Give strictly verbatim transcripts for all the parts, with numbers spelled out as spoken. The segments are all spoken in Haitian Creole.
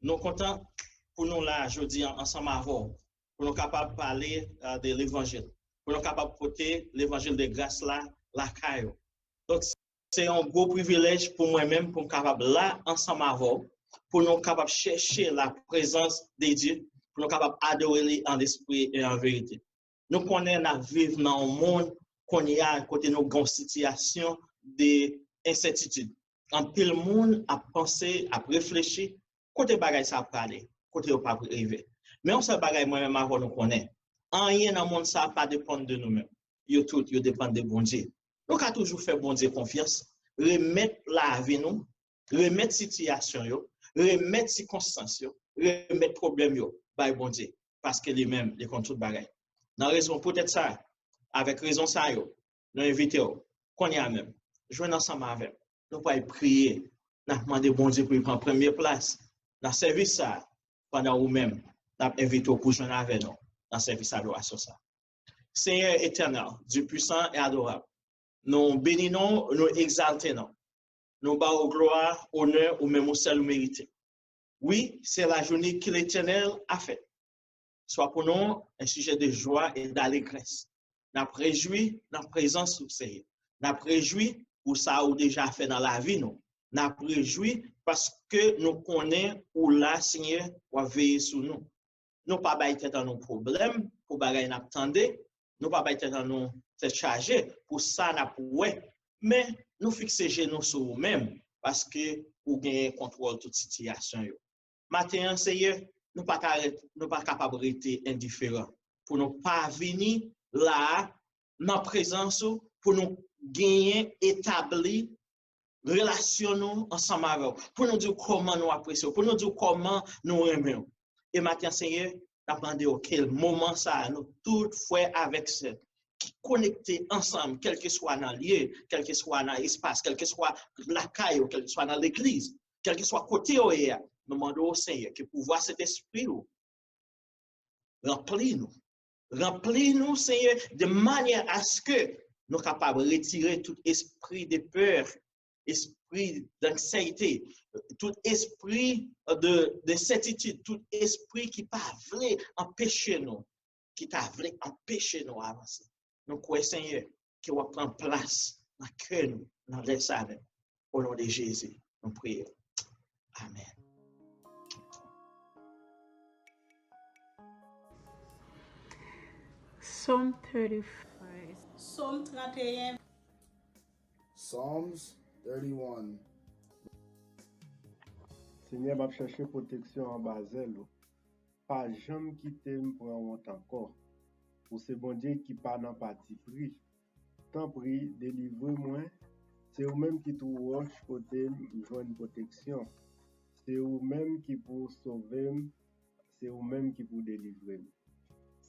Nou kontan pou nou la jodi a ansanm avè w, pou nou kapab pale, eh, de levanjil, pou nou kapab pote levanjil de gras la lakay ou. Donk, se yon gwo privilèj pou mwen menm, pou m kapab la ansanm avè w, pou nou kapab chèche la prezans de Dye, pou nou kapab adore li an espri e an verite. Nou konnen n ap viv nan yon mond kounye a kote nou gen yon sitiyasyon de ensètitid. Anpil moun ap panse, ap reflechi, kote bagay sa ap prale, kote yo p ap rive. Men yon sèl bagay mwen menm avè w nou konnen, anyen nan mond sa pa depann de nou menm. Yo tout, yo depann de Bondye. Nou ka toujou fè Bondye konfyans, remèt lavi nou, remèt sitiyasyon yo, remèt sikonstans yo, remèt pwoblèm yo bay Bondye, paske li menm, li konn tout bagay. Nan rezon poutèt sa, avèk rezon sa yo, nou envite w, kounye a menm, jwenn ansanm avè m. Nou pral priye. N ap mande Bondye pou li pran premye plas nan sèvis sa a, pandan ou menm, n ap envite w pou jwenn avè nou nan sèvis adorasyon sa a. Senyè etènèl, Dye pwisan e adorab, nou beni non w, nou egzalte non w. Nou ba w glwa, onè, ou menm ou sèl ou merite. Oui, c'est la journée que l'Éternel a faite. Soit pour nous un sujet de joie et d'allégresse. N ap rejwi nan prezans ou, Senyè. N ap rejwi pou sa ou deja fè nan lavi nou. N ap rejwi paske nou konnen ou la, Senyè, w ap veye sou nou. Nou pa bay tèt an nou pwoblèm pou bagay n ap tande. Nou pa bay tèt an nou tèt chaje pou sa n ap wè. Men nou fikse je nou sou ou menm, paske ou genyen kontwòl tout sitiyasyon yo. Maten an, Senyè, nou pa ka ret-, nou pa kapab rete endiferan. Pou nou pa vini la a, nan prezans ou, pou nou genyen, etabli relasyon nou ansanm avè w, pou nou di w kòman nou apresye w, pou nou di w kòman nou renmen w. E maten an, Senyè, n ap mande w ke moman sa a, nou tout frè avèk sè ki konekte ansanm, kèlkeswa nan lye, kèlkeswa nan espas, kèlkeswa lakay yo, kèlkeswa nan legliz, kèlkeswa kote yo ye a, nou mande w, Senyè, ke pouvwa Sentespri w ranpli nou. Ranpli nou, Senyè, de manyè aske nou kapab retire tout espri de pè, espri danksayte, tout espri de, de sètitid, tout espri ki pa vle anpeche nou, ki ta vle anpeche nou avanse. Nou kwè, Senyè, ke w ap pran plas nan kè nou, nan lè sa menm. O non de Jezi, nou priye. Amèn. Psalm thirty-five. Sòm tranteyen. Psalms thirty-one. Senyè, m ap chèche pwoteksyon anba zèl ou. Pa janm kite m pran wont ankò. Ou se Bondye ki pa nan patipri. Tanpri, delivre mwen. Se ou menm ki twou wòch kote m jwenn pwoteksyon. Se ou menm ki pou sove m. Se ou menm ki pou delivre m.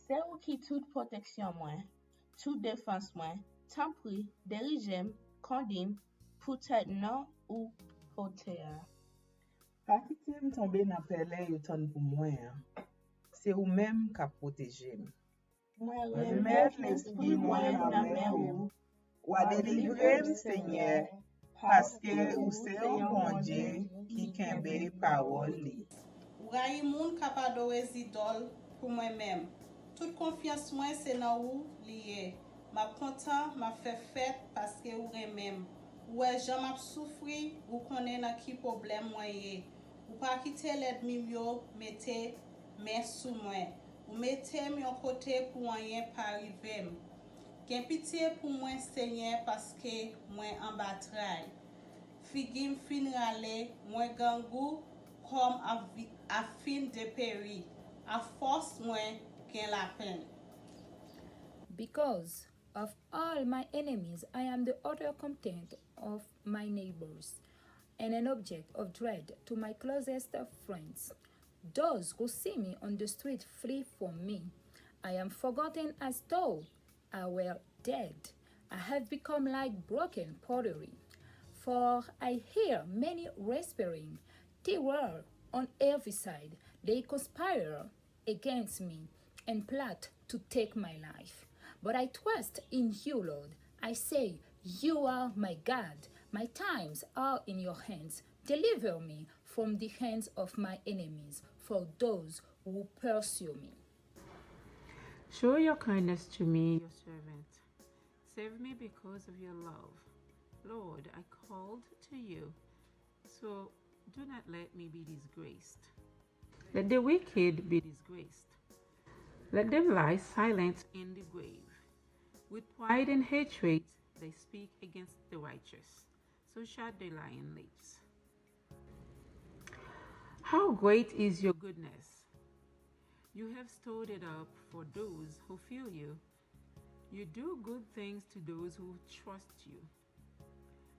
Se ou ki tout pwoteksyon mwen, tout defans mwen. Tanpri, dirije m, kondi m, poutèt non ou pote a. Pa kite m tonbe nan pèlen yo tann pou mwen an. Se ou menm k ap pwoteje m. Mwen remèt lespri mwen nan men ou. W a delivre m, Senyè, paske ou se yon Bondye ki kenbe pawòl li. Ou rayi moun k ap adore zidòl pou mwen menm. Tout konfyans mwen se nan ou li ye. M ap kontan, m ap fè fèt, paske ou renmen m. Ou wè jan m ap soufri, ou konnen nan ki pwoblèm mwen ye. Ou pa kite lènmi m yo mete men sou mwen. Ou mete m yon kote pou anyen pa rive m. Gen pitye pou mwen, Senyè, paske mwen anba tray. Figi m fin rale, mwen grangou, kò m ap fin deperi. Afòs mwen gen lapenn. Because of all my enemies, I am the utter contempt of my neighbors, and an object of dread to my closest friends. Those who see me on the street flee from me. I am forgotten as though I were dead. I have become like broken pottery. For I hear many whispering terror on every side. They conspire against me and plot to take my life. But I trust in you, Lord. I say, you are my God. My times are in your hands. Deliver me from the hands of my enemies, for those who pursue me. Show your kindness to me, your servant. Save me because of your love. Lord, I called to you, so do not let me be disgraced. Let the wicked be disgraced. Let them lie silent in the grave. With pride and hatred, they speak against the righteous. So shall the lion lips. How great is your goodness! You have stored it up for those who fear you. You do good things to those who trust you.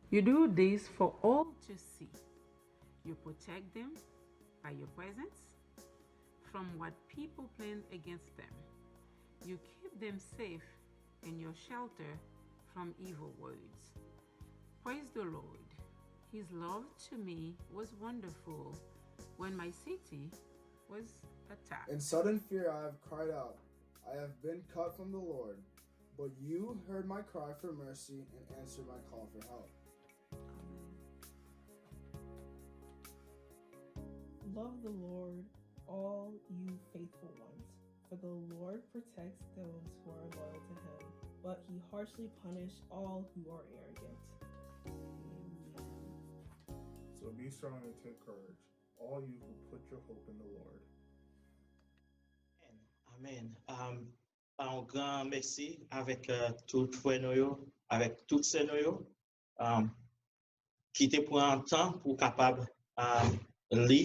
You do this for all to see. You protect them by your presence from what people plan against them. You keep them safe in your shelter from evil words. Praise the Lord. His love to me was wonderful when my city was attacked. In sudden fear I have cried out. I have been cut from the Lord, but you heard my cry for mercy and answered my call for help. Amen. Love the Lord, all you faithful ones, for the Lord protects those who are loyal to him, but he harshly punishes all who are arrogant. Amen. So be strong and take courage, all you who put your hope in the Lord. Amen. Amen. Um, yon gran mèsi avèk, euh, tout frè nou yo, avèk tout sè nou yo, um, ki te pran tan pou kapab, um, li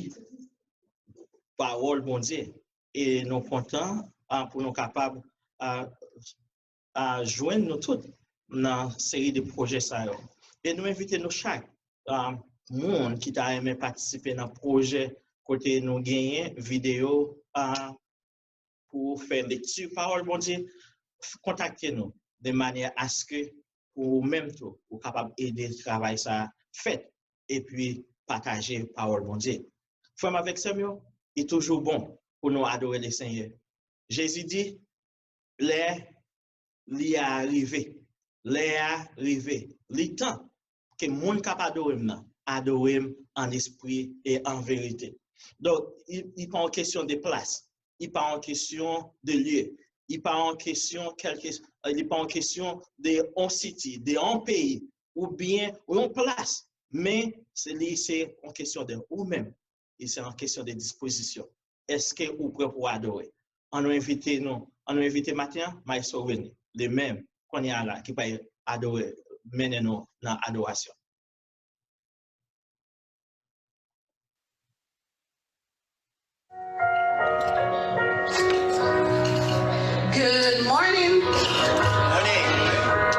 pawòl Bondye. E nou kontan, uh, pou nou kapab, uh, uh, jwenn nou tout nan seri de pwojè sa yo. E nou envite nou chak, uh, moun ki ta renmen patisipe nan pwojè kote nou genyen videyo, uh, pou fè lekti pawòl Bondye, f-, kontakte nou de manyè aske pou ou menm tou, ou kapab ede travay sa a fèt epi pataje pawòl Bondye. Frè m avèk sè m yo, li toujou bon pou nou adore Lesenyè. Jezi di, lè li a rive. Lè a rive. Li tan ke moun k ap adore m nan adore m an espri e an verite. Donk, li, li pa yon kesyon de plas, li pa yon kesyon de lye, li pa yon kesyon kèlke, li pa yon kesyon de yon siti, de yon peyi, oubyen yon plas, men se li, se yon kesyon de ou menm. E se yon kesyon de dispozisyon. Èske ou prè pou adore? An nou envite nou, an nou envite maten an, Maestro René, li menm, kounye a la, ki pral adore, mennen nou nan adorasyon. Good morning. Morning.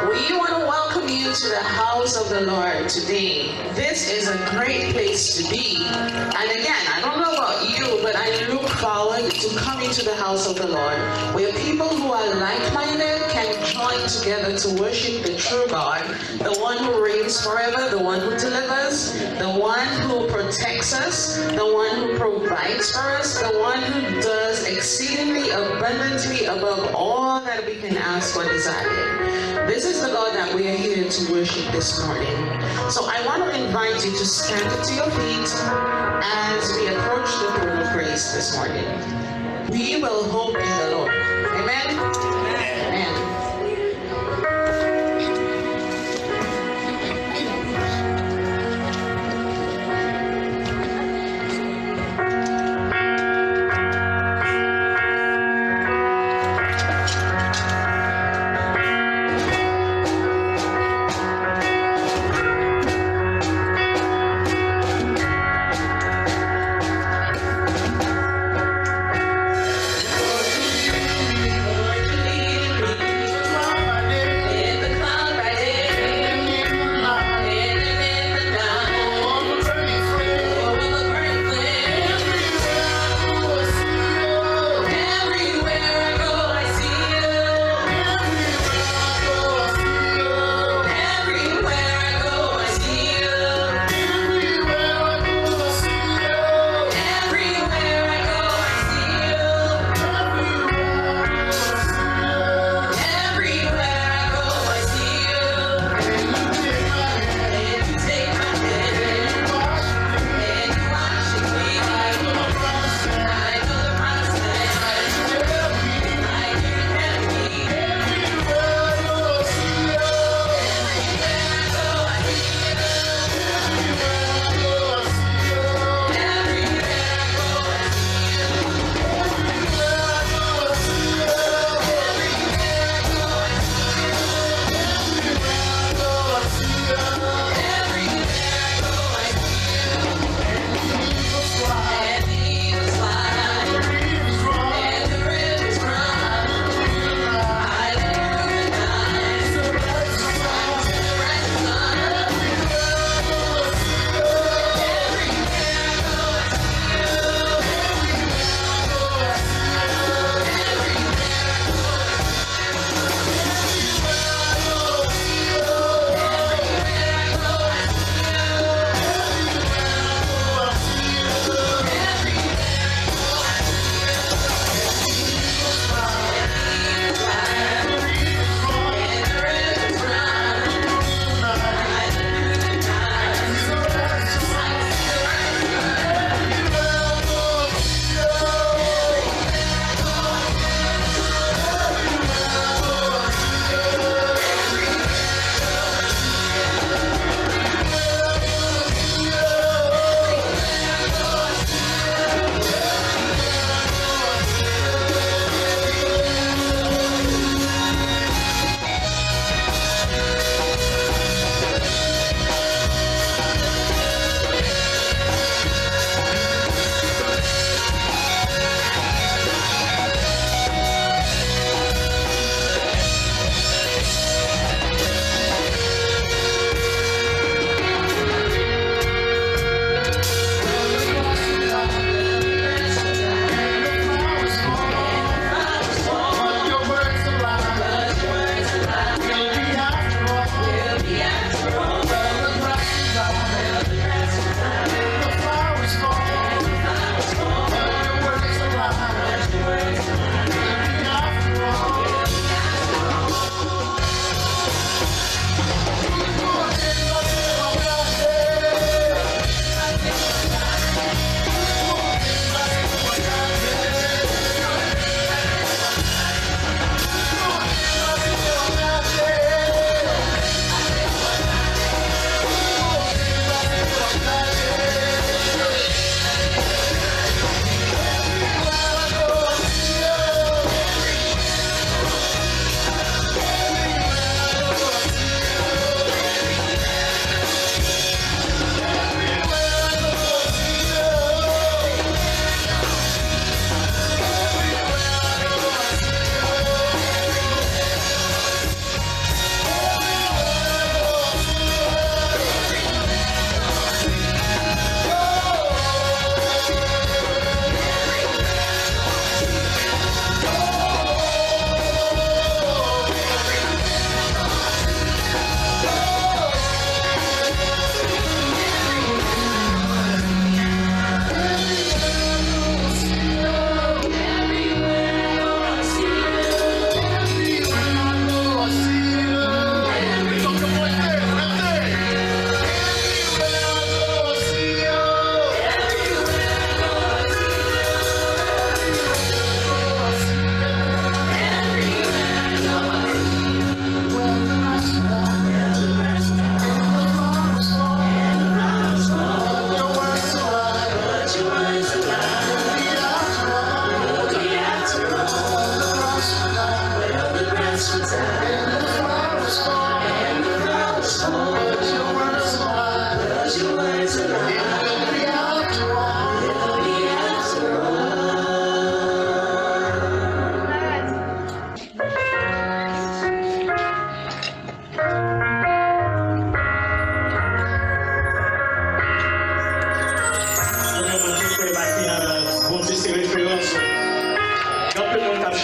We want to welcome you to the house of the Lord today. This is a great place to be. And again, I don't know about you, but I look forward to coming to the house of the Lord, where people who are like minded can join together to worship the true God, the one who reigns forever, the one who delivers, the one who protects us, the one who provides for us, the one who does exceedingly abundantly above all that we can ask or desire. This is the God that we are here to worship this morning. So I want to invite you to stand to your feet as we approach the throne of grace this morning. We will hope in the Lord. Amen? Amen.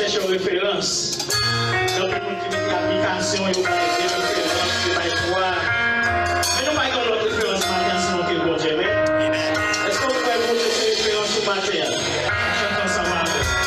chèche yon referans. Gen anpil moun ki mete aplikasyon, yo bay de referans, yo bay twa. Men nou pa gen yon lòt referans maten an, sinon ke Bondye menm. Èske w kwè Bondye se referans ou maten an? Chante ansanm avè m.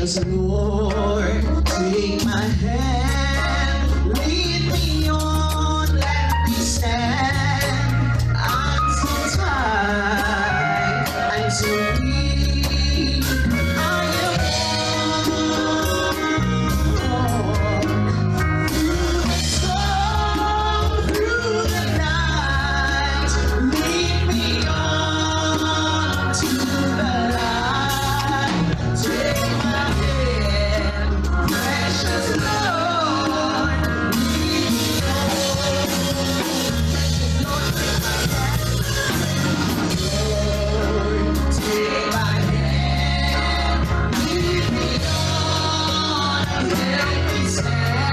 Gracious Lord, take my hand, lead me on, let me stand. I'm so tired, I'm so weak, I am worn. Through the storm, through the night, lead me on to the light. Take my hand, precious Lord, lead me on. Precious Lord, take my hand. Lord, take my hand, lead me on, help me stand.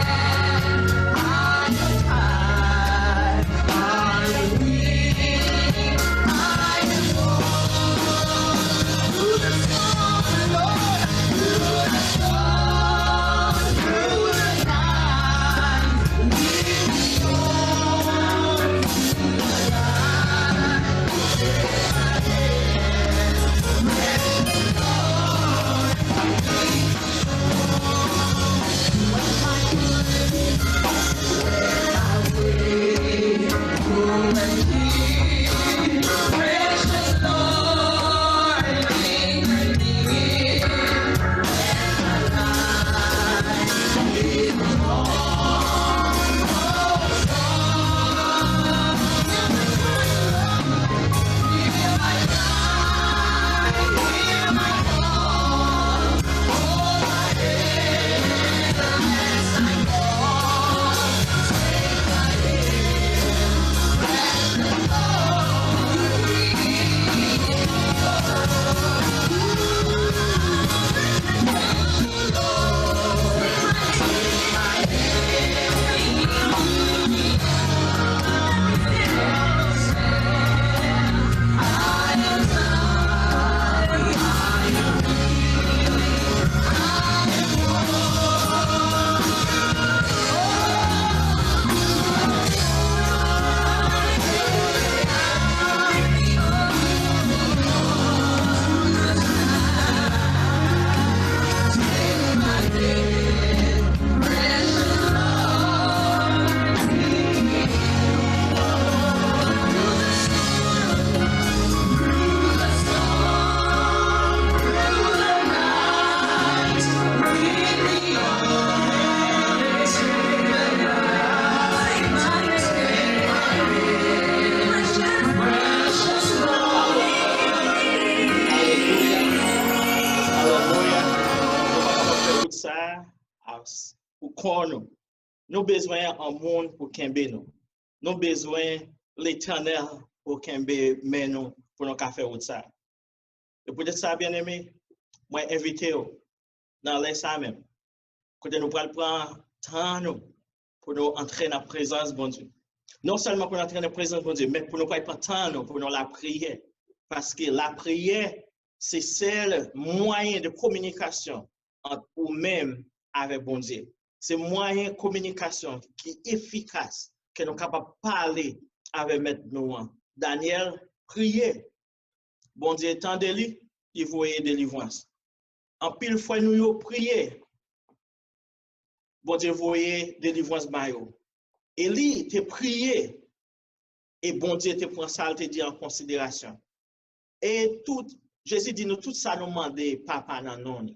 I am tired. Alelouya. Alelouya. Nou pa kapab fè wout sa a pou kò nou. Nou bezwen an moun pou kenbe nou. Nou bezwen Letènèl pou kenbe men nou, pou nou ka fè wout sa. E poutèt sa, byeneme, mwen envite w nan lè sa menm, kote nou pral pran tan nou pou nou antre nan prezans Bondye. Non sèlman pou nou antre nan prezans Bondye, men pou nou pral pran tan nou pou nou lapriyè, Paske lapriyè, se sèl mwayen de kominikasyon ant ou menm avèk Bondye. Se mwayen kominikasyon ki efikas ke nou kapab pale avèk Mèt nou an. Danyèl priye. Bondye tande li, li voye delivrans. Anpil frè nou yo priye, Bondye voye delivrans ba yo. Eli te priye, e Bondye te pran sa l te di an konsiderasyon. E tout, Jezi di nou tout sa nou mande Papa nan non li,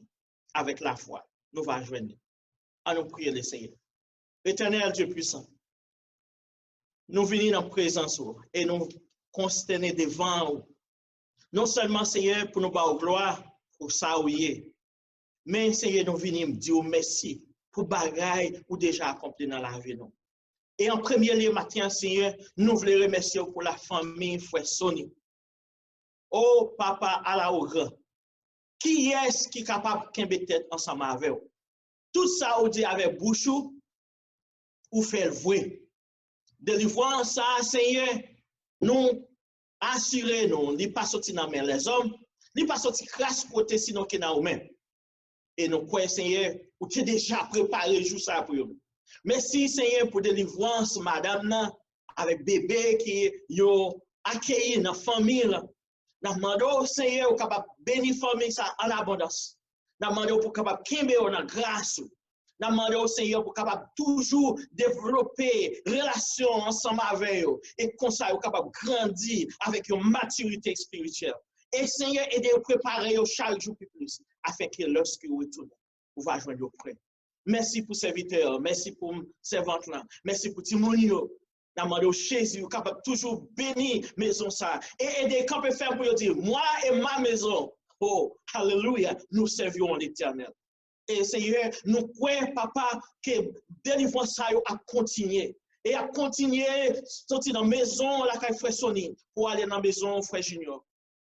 avèk lafwa, nou va jwenn li. An nou priye Lesenyè. Etènèl Dye pwisan, nou vini nan prezans ou e nou konstène devan ou. Non sèlman, Senyè, pou nou ba w glwa pou sa ou ye, men, Senyè, nou vini di w mèsi pou bagay ou deja akonpli nan lavi nou. E an premye lye maten an, Senyè, nou vle remèsye w pou lafanmi frè Sony. O Papa, ala ou gran! Kiyès ki kapab kenbe tèt ansanm avè w? Tout sa ou di avèk bouch ou, ou fè l vre. Delivrans sa a, Senyè, nou asire nou, li pa soti nan men lèzòm, li pa soti kras kote sinon ke nan ou menm. E nou kwè, Senyè, ou te deja prepare jou sa a pou yo. Mèsi, Senyè, pou delivrans madanm nan avèk bebe ke yo akeyi nan fanmi l. N ap mande w, Senyè, ou kapab beni fanmi sa a an abondans. N ap mande w pou w kapab kenbe yo nan gras ou. N ap mande w, Senyè, pou w kapab toujou devlope relasyon ansanm avè yo. E konsa, yo kapab grandi avèk yon matirite espirityèl. E, Senyè, ede yo prepare yo chak jou pi plis, afenke lèske ou retounen, ou va jwenn yo prè. Mèsi pou sèvitè, mèsi pou sèvant lan, mèsi pou timoun yo. N ap mande w, Jezi, ou kapab toujou beni mezon sa a. E ede kanpe fèm pou yo di, Moi et ma maison, oh, alelouya, nous servirons l'Éternel. E Senyè, nou kwè, Papa, ke delivrans sa yo ap kontinye. E ap kontinye soti nan mezon lakay frè Sony pou ale nan mezon frè Junior,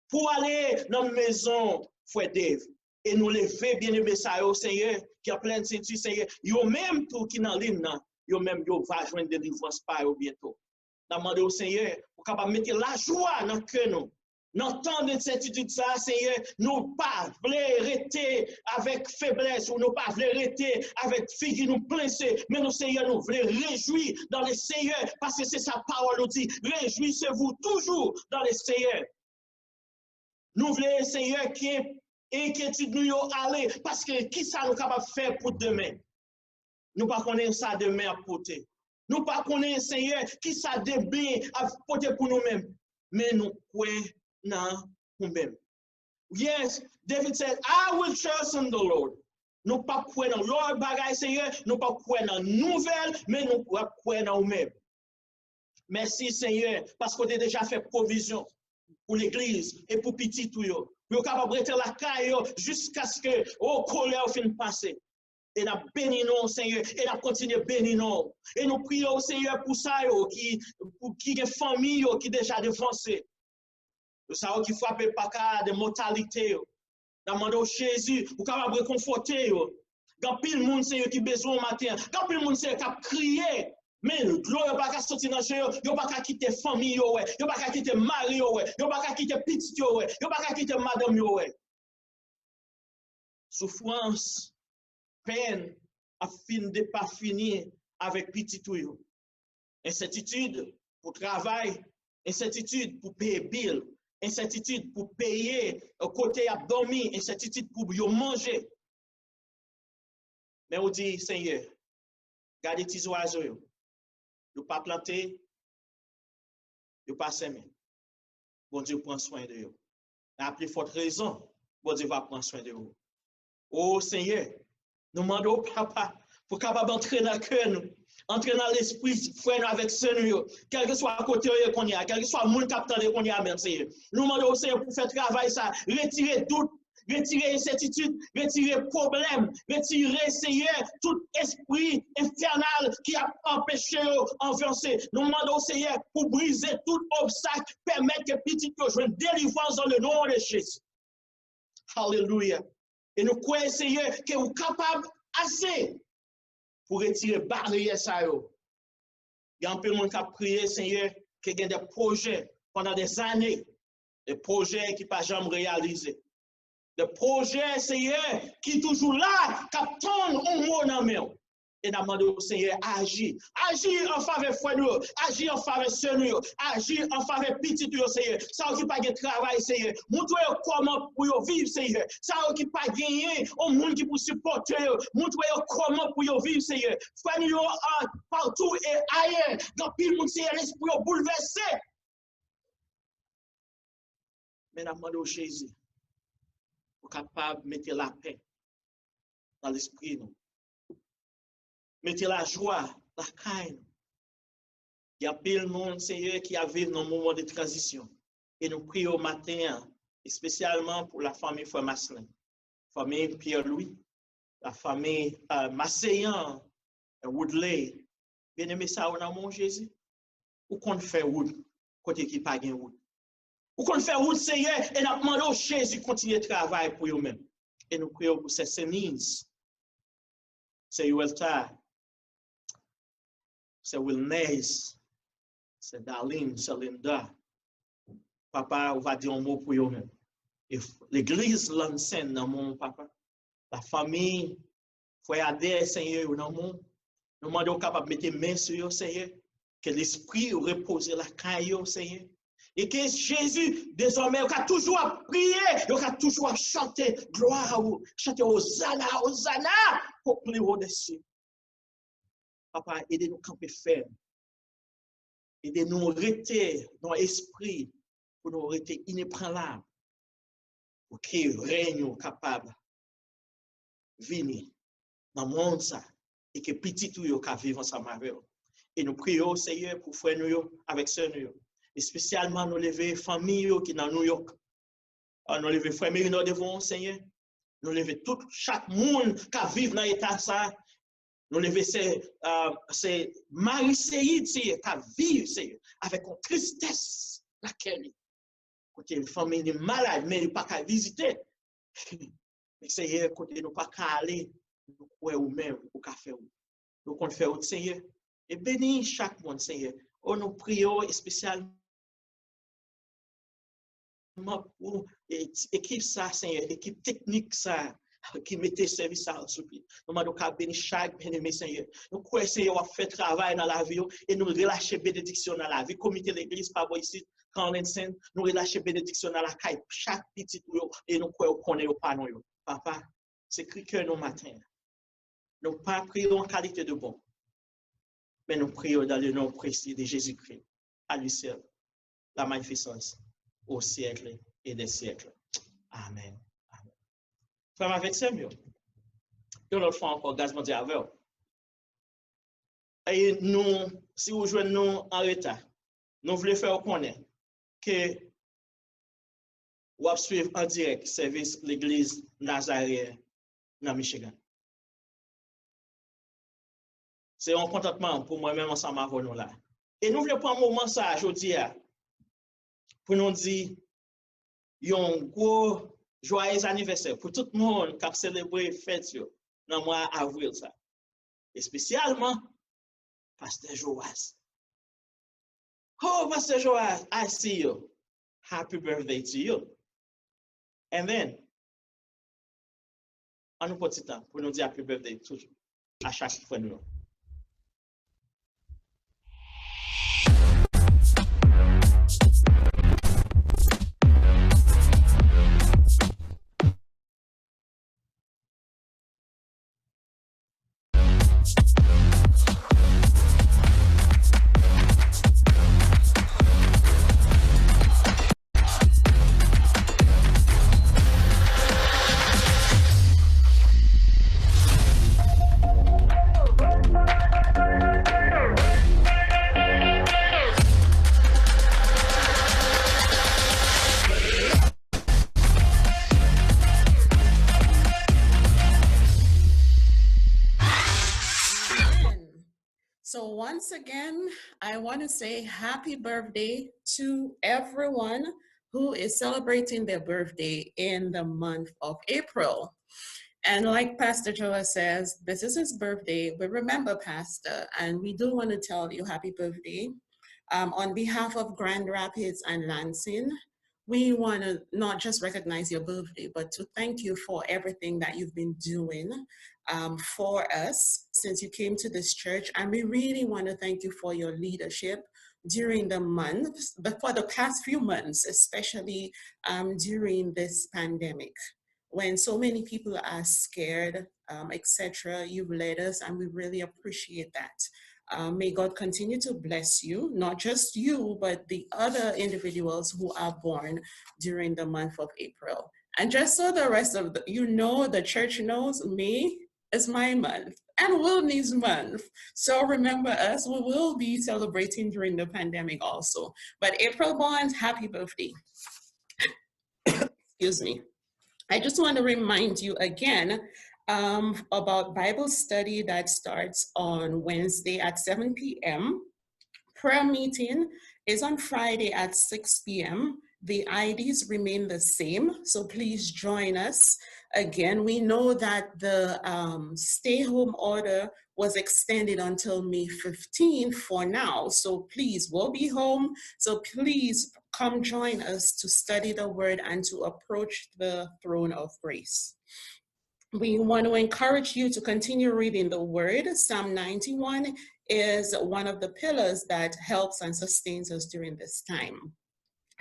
pou ale nan mezon frè Dave. E nou leve byeneme sa yo, Senyè, ki an plèn senti, Senyè, yo menm tou ki nan liy nan, yo menm yo va jwenn delivrans pa yo byento. N ap mande w, Senyè, pou w kapab mete lajwa nan kè nou. Nan tan de sètitid sa a, Senyè, nou pa vle rete avèk feblès ou nou pa vle rete avèk figi nou plense, men nou, Senyè, nou vle rejwi dans le Seigneur, paske se sa pawòl ou di, réjouissez-vous toujours dans le Seigneur. Nou vle, Senyè, ke enkyetid nou yo ale, paske kisa nou kapab fè pou demen? Nou pa konnen sa demen ap pote. Nou pa konnen, Senyè, kisa demen ap pote pou nou menm. Men nou kwè nan ou menm. Yes, David said, I will trust in the Lord. Nou p ap kwè nan lòt bagay, Senyè. Nou p ap kwè nan nouvèl, men nou ap kwè nan ou menm. Mèsi, Senyè, paske w te deja fè pwovizyon pou legliz e pou pitit ou yo, pou yo kapab rete lakay yo jiskaske, o, kolè w fin pase. E n ap beni non w, Senyè, e n ap kontinye beni non w. E nou priye w, Senyè, pou sa yo ki, pou, ki gen fanmi yo ki deja devanse. Pou sa yo ki frape pa ka de mòtalite yo. N ap mande w, Jezi, ou kapab rekonfòte yo. Gen anpil moun, Senyè, ki bezwen w maten an. Gen anpil moun, Senyè, k ap kriye. Men dlo yo pa ka soti nan je yo. Yo pa ka kite fanmi yo wè. Yo pa ka kite mari yo wè. Yo pa ka kite pitit yo wè. Yo pa ka kite madanm yo wè. Soufrans, pèn ap fin depafini avèk pitit ou yo. Ensètitid pou travay, ensètitid pou peye bil, ensètitid pou peye, eh, kote y ap dòmi, ensètitid pou yo manje. Men ou di, Senyè, gade ti zwazo yo. Yo pa plante, yo pa senmen. Bondye pran swen de yo. A pli fòt rezon, Bondye va pran swen de ou. O Senyè, nou mande w, Papa, pou kapab antre nan kè nou, antre nan lespri frè nou avèk sè nou yo, kèlkeswa kote yo ye kounye a, kèlkeswa moun k ap tande kounye a menm, Senyè. Nou mande w, Senyè, pou fè travay sa, retire dout, retire ensètitid, retire pwoblèm, retire, Senyè, tout espri enfènal ki ap anpeche yo avanse. Nou mande w, Senyè, pou brize tout obstak, pèmèt ke pitit yo jwenn delivrans dans le nom de Jésus. Alelouya. E nou kwè, Senyè, ke ou kapab ase pou retire baryè sa yo. Gen anpil moun k ap priye, Senyè, ke gen de pwojè pandan de zane. De pwojè ki pa janm reyalize. De pwojè, Senyè, ki toujou la, k ap tann yon mo nan men w. E n ap mande w, Senyè, aji. Aji an favè frè nou yo. Aji an favè sè nou yo. Aji an favè pitit nou yo, Senyè. Sa yo ki pa gen travay, Senyè. Montre yo kòman pou yo viv, Senyè. Sa yo ki pa genyen yon moun ki pou sipòte yo. Montre yo kòman pou yo viv, Senyè. Frè nou yo, a, patou e ayè. Gen anpil moun, Senyè, lespri yo boulvèse. Men n ap mande w, Jezi, pou w kapab mete lapè nan lespri nou. Mete lajwa lakay nou. Gen anpil moun, Senyè, ki ap viv nan moman de tranzisyon. E nou priye w maten an, espesyalman pou lafanmi frè Maslin, fanmi Pierre Louis, lafanmi, euh, Maseyan, Woodley. Byeneme sa yo nan men w, Jezi. Ou konn fè wout kote ki pa gen wout. Ou konn fè wout, Senyè, e n ap mande w, Jezi, kontinye travay pou yo menm. E nou priye w pou sè Seniz, sè Yuelta, sè Wilnez, sè Darlene, sè Linda. Papa, ou va di yon mo pou yo menm. E f-, legliz Lansen nan men w, papa. Lafanmi, frè Adè, Senyè, yo nan men w. Nou mande w kapab mete men sou yo, Senyè. Ke lespri w repoze lakay yo, Senyè. E ke Jezi, dezòmè, yo ka toujou ap priye, yo ka toujou ap chante glwa ou, chante Ozana, Ozana, au plus haut des cieux. Papa, ede nou kanpe fèm. Ede nou rete nan espri pou nou rete inebranlab. Pou ke rèy ou kapab vini nan mond sa e ke pitit ou yo ka viv ansanm avè w. E nou priye w, Senyè, pou frè nou yo avèk sè nou yo. Espesyalman, nou leve fanmi yo ki nan New York. Ah, nou leve frè Merinò devan w, Senyè. Nou leve tout, chak moun k ap viv nan eta sa. Nou leve sè, ah, sè Marie Seid, Senyè, k ap viv, Senyè, avèk yon tristès nan kè li. Kote fanmi li malad, men li pa ka vizite. Men Senyè, kote nou pa ka ale, nou kwè ou menm, ou ka fè wout. Nou konn fè wout, Senyè. E beni chak moun, Senyè. O, nou priye w espesyalman pou e-, ekip sa, Senyè, ekip teknik sa, ki mete sèvis sa sou pye. Nou mande w ka beni chak byeneme, Senyè. Nou kwè, Senyè, w ap fè travay nan lavi yo, e nou relache benediksyon nan lavi komite legliz pa bò isit, Carl Hansen, nou relache benediksyon nan lakay chak pitit ou yo, e nou kwè w konnen yo pa non yo. Papa, se kri kè nou maten an. Nou pa priye w an kalite de bon, men nou priye w dans le nom précieux de Jésus-Christ, à lui seul, la magnificence au siècle et des siècles. Amen. Amen. Frè m avèk sè m yo, yon lòt fwa ankò, gras Bondye avè w. E nou, si w jwenn nou an reta, nou vle fè w konnen ke w ap swiv an dirèk sèvis legliz Nazaryen nan Michigan. Se yon kontantman pou mwen menm ansanm avè nou la. E nou vle pran moman sa a jodi a pou nou di yon gwo joyeux anniversaire pou tout moun k ap selebre fèt yo nan mwa avril sa. Espesyalman Pastè Joas. Oh, Pastè Joas, I see you. Happy birthday to you. And then, an nou pran ti tan pou nou di happy birthday toujou a chak frè nou yo. So once again, I want to say happy birthday to everyone who is celebrating their birthday in the month of April. And like Pastor Joel says, this is his birthday. But remember, Pastor, and we do want to tell you happy birthday. Um, on behalf of Grand Rapids and Lansing, we want to not just recognize your birthday, but to thank you for everything that you've been doing um, for us since you came to this church. And we really want to thank you for your leadership during the months, the, for the past few months, especially um, during this pandemic, when so many people are scared, um, et cetera. You've led us, and we really appreciate that. Um, may God continue to bless you, not just you, but the other individuals who are born during the month of April. And just so the rest of the, you know, the church knows, May is my month and Wilney's month. So remember us, we will be celebrating during the pandemic also. But April borns, happy birthday. Excuse me. I just want to remind you again um, about Bible study that starts on Wednesday at seven p.m. Prayer meeting is on Friday at six p.m. The I Ds remain the same, so please join us. Again, we know that the um, stay home order was extended until May fifteenth for now. So please, we'll be home. So please come join us to study the word and to approach the throne of grace. We want to encourage you to continue reading the word. Psalm ninety-one is one of the pillars that helps and sustains us during this time.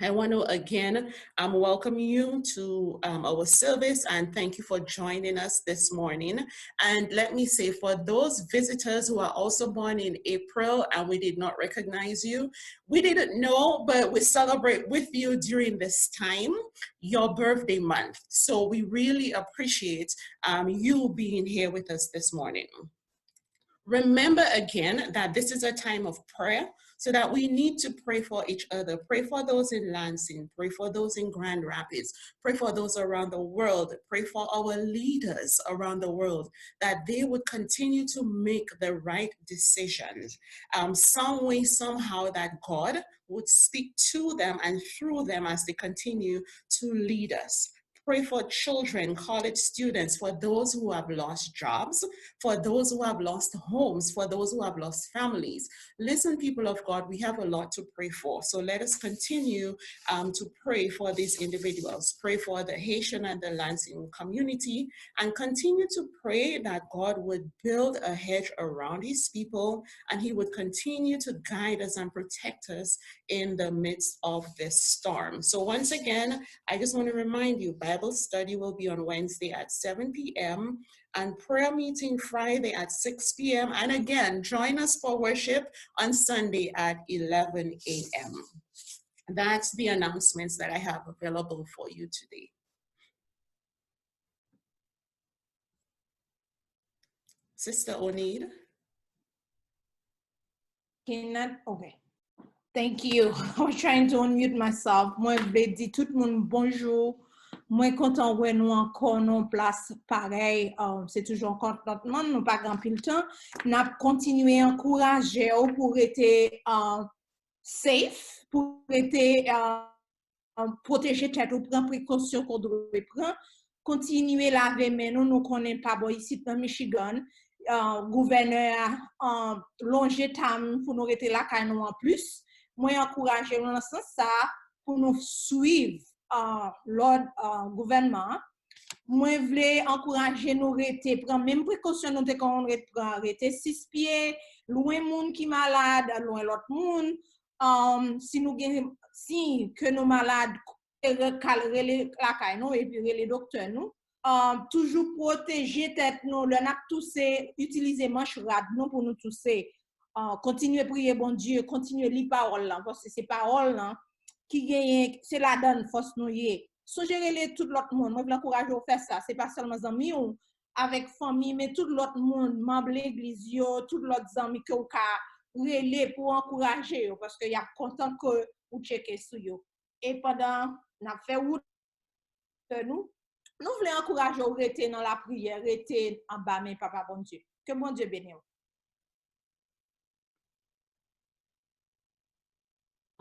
I want to again um, welcome you to um, our service and thank you for joining us this morning. And let me say, for those visitors who are also born in April and we did not recognize you, we didn't know, but we celebrate with you during this time, your birthday month. So we really appreciate um, you being here with us this morning. Remember again that this is a time of prayer, so that we need to pray for each other. Pray for those in Lansing. Pray for those in Grand Rapids. Pray for those around the world. Pray for our leaders around the world, that they would continue to make the right decisions. Um, some way, somehow, that God would speak to them and through them as they continue to lead us. Pray for children, college students, for those who have lost jobs, for those who have lost homes, for those who have lost families. Listen, people of God, we have a lot to pray for. So let us continue um, to pray for these individuals. Pray for the Haitian and the Lansing community, and continue to pray that God would build a hedge around his people and he would continue to guide us and protect us in the midst of this storm. So once again, I just want to remind you, Bible study will be on Wednesday at seven p.m. and prayer meeting Friday at six p.m. And again, join us for worship on Sunday at eleven a.m. That's the announcements that I have available for you today. Sister Onid? Cannot? Okay. Thank you. I was trying to unmute myself. Mwen vle di tout moun bonjou. Mwen kontan wè nou ankò nan yon plas parèy. Um, se toujou yon kontantman, nou pa gen anpil tan. N ap kontinye ankouraje w pou rete uh, safe, pou rete uh, pwoteje tèt ou, pran prekosyon ke w dwe pran. Kontinye lave men nou, nou konnen pa bò isit nan Michigan, gouvènè a lonje tam pou nou rete lakay nou anplis. Mwen ankouraje nou nan sans sa a pou nou swiv lòd gouvènman an. Mwen vle ankouraje nou rete pran menm prekosyon nou te konn ret pran, rete sis pye, lwen moun ki malad, lwen lòt moun. Um, si nou gen siy ke nou malad, kal rele lakay nou epi rele doktè nou. Um, toujou pwoteje tèt nou. Lè n ap touse, itilize manch rad nou pou nou touse. Uh, kontinye priye Bondye, kontinye li pawòl lan, paske se pawòl lan ki genyen, se ladan l fòs nou ye. Sonje rele tout lòt moun. Mwen vle ankouraje w fè sa. Se pa sèlman zanmi w, avèk fanmi, men tout lòt moun, manm legliz yo, tout lòt zanmi ke w ka rele pou ankouraje yo, paske y ap kontan ke ou tcheke sou yo. E pandan n ap fè wout nou, nou vle ankouraje w rete nan lapriyè, rete anba men Papa Bondye. Ke Bondye beni w.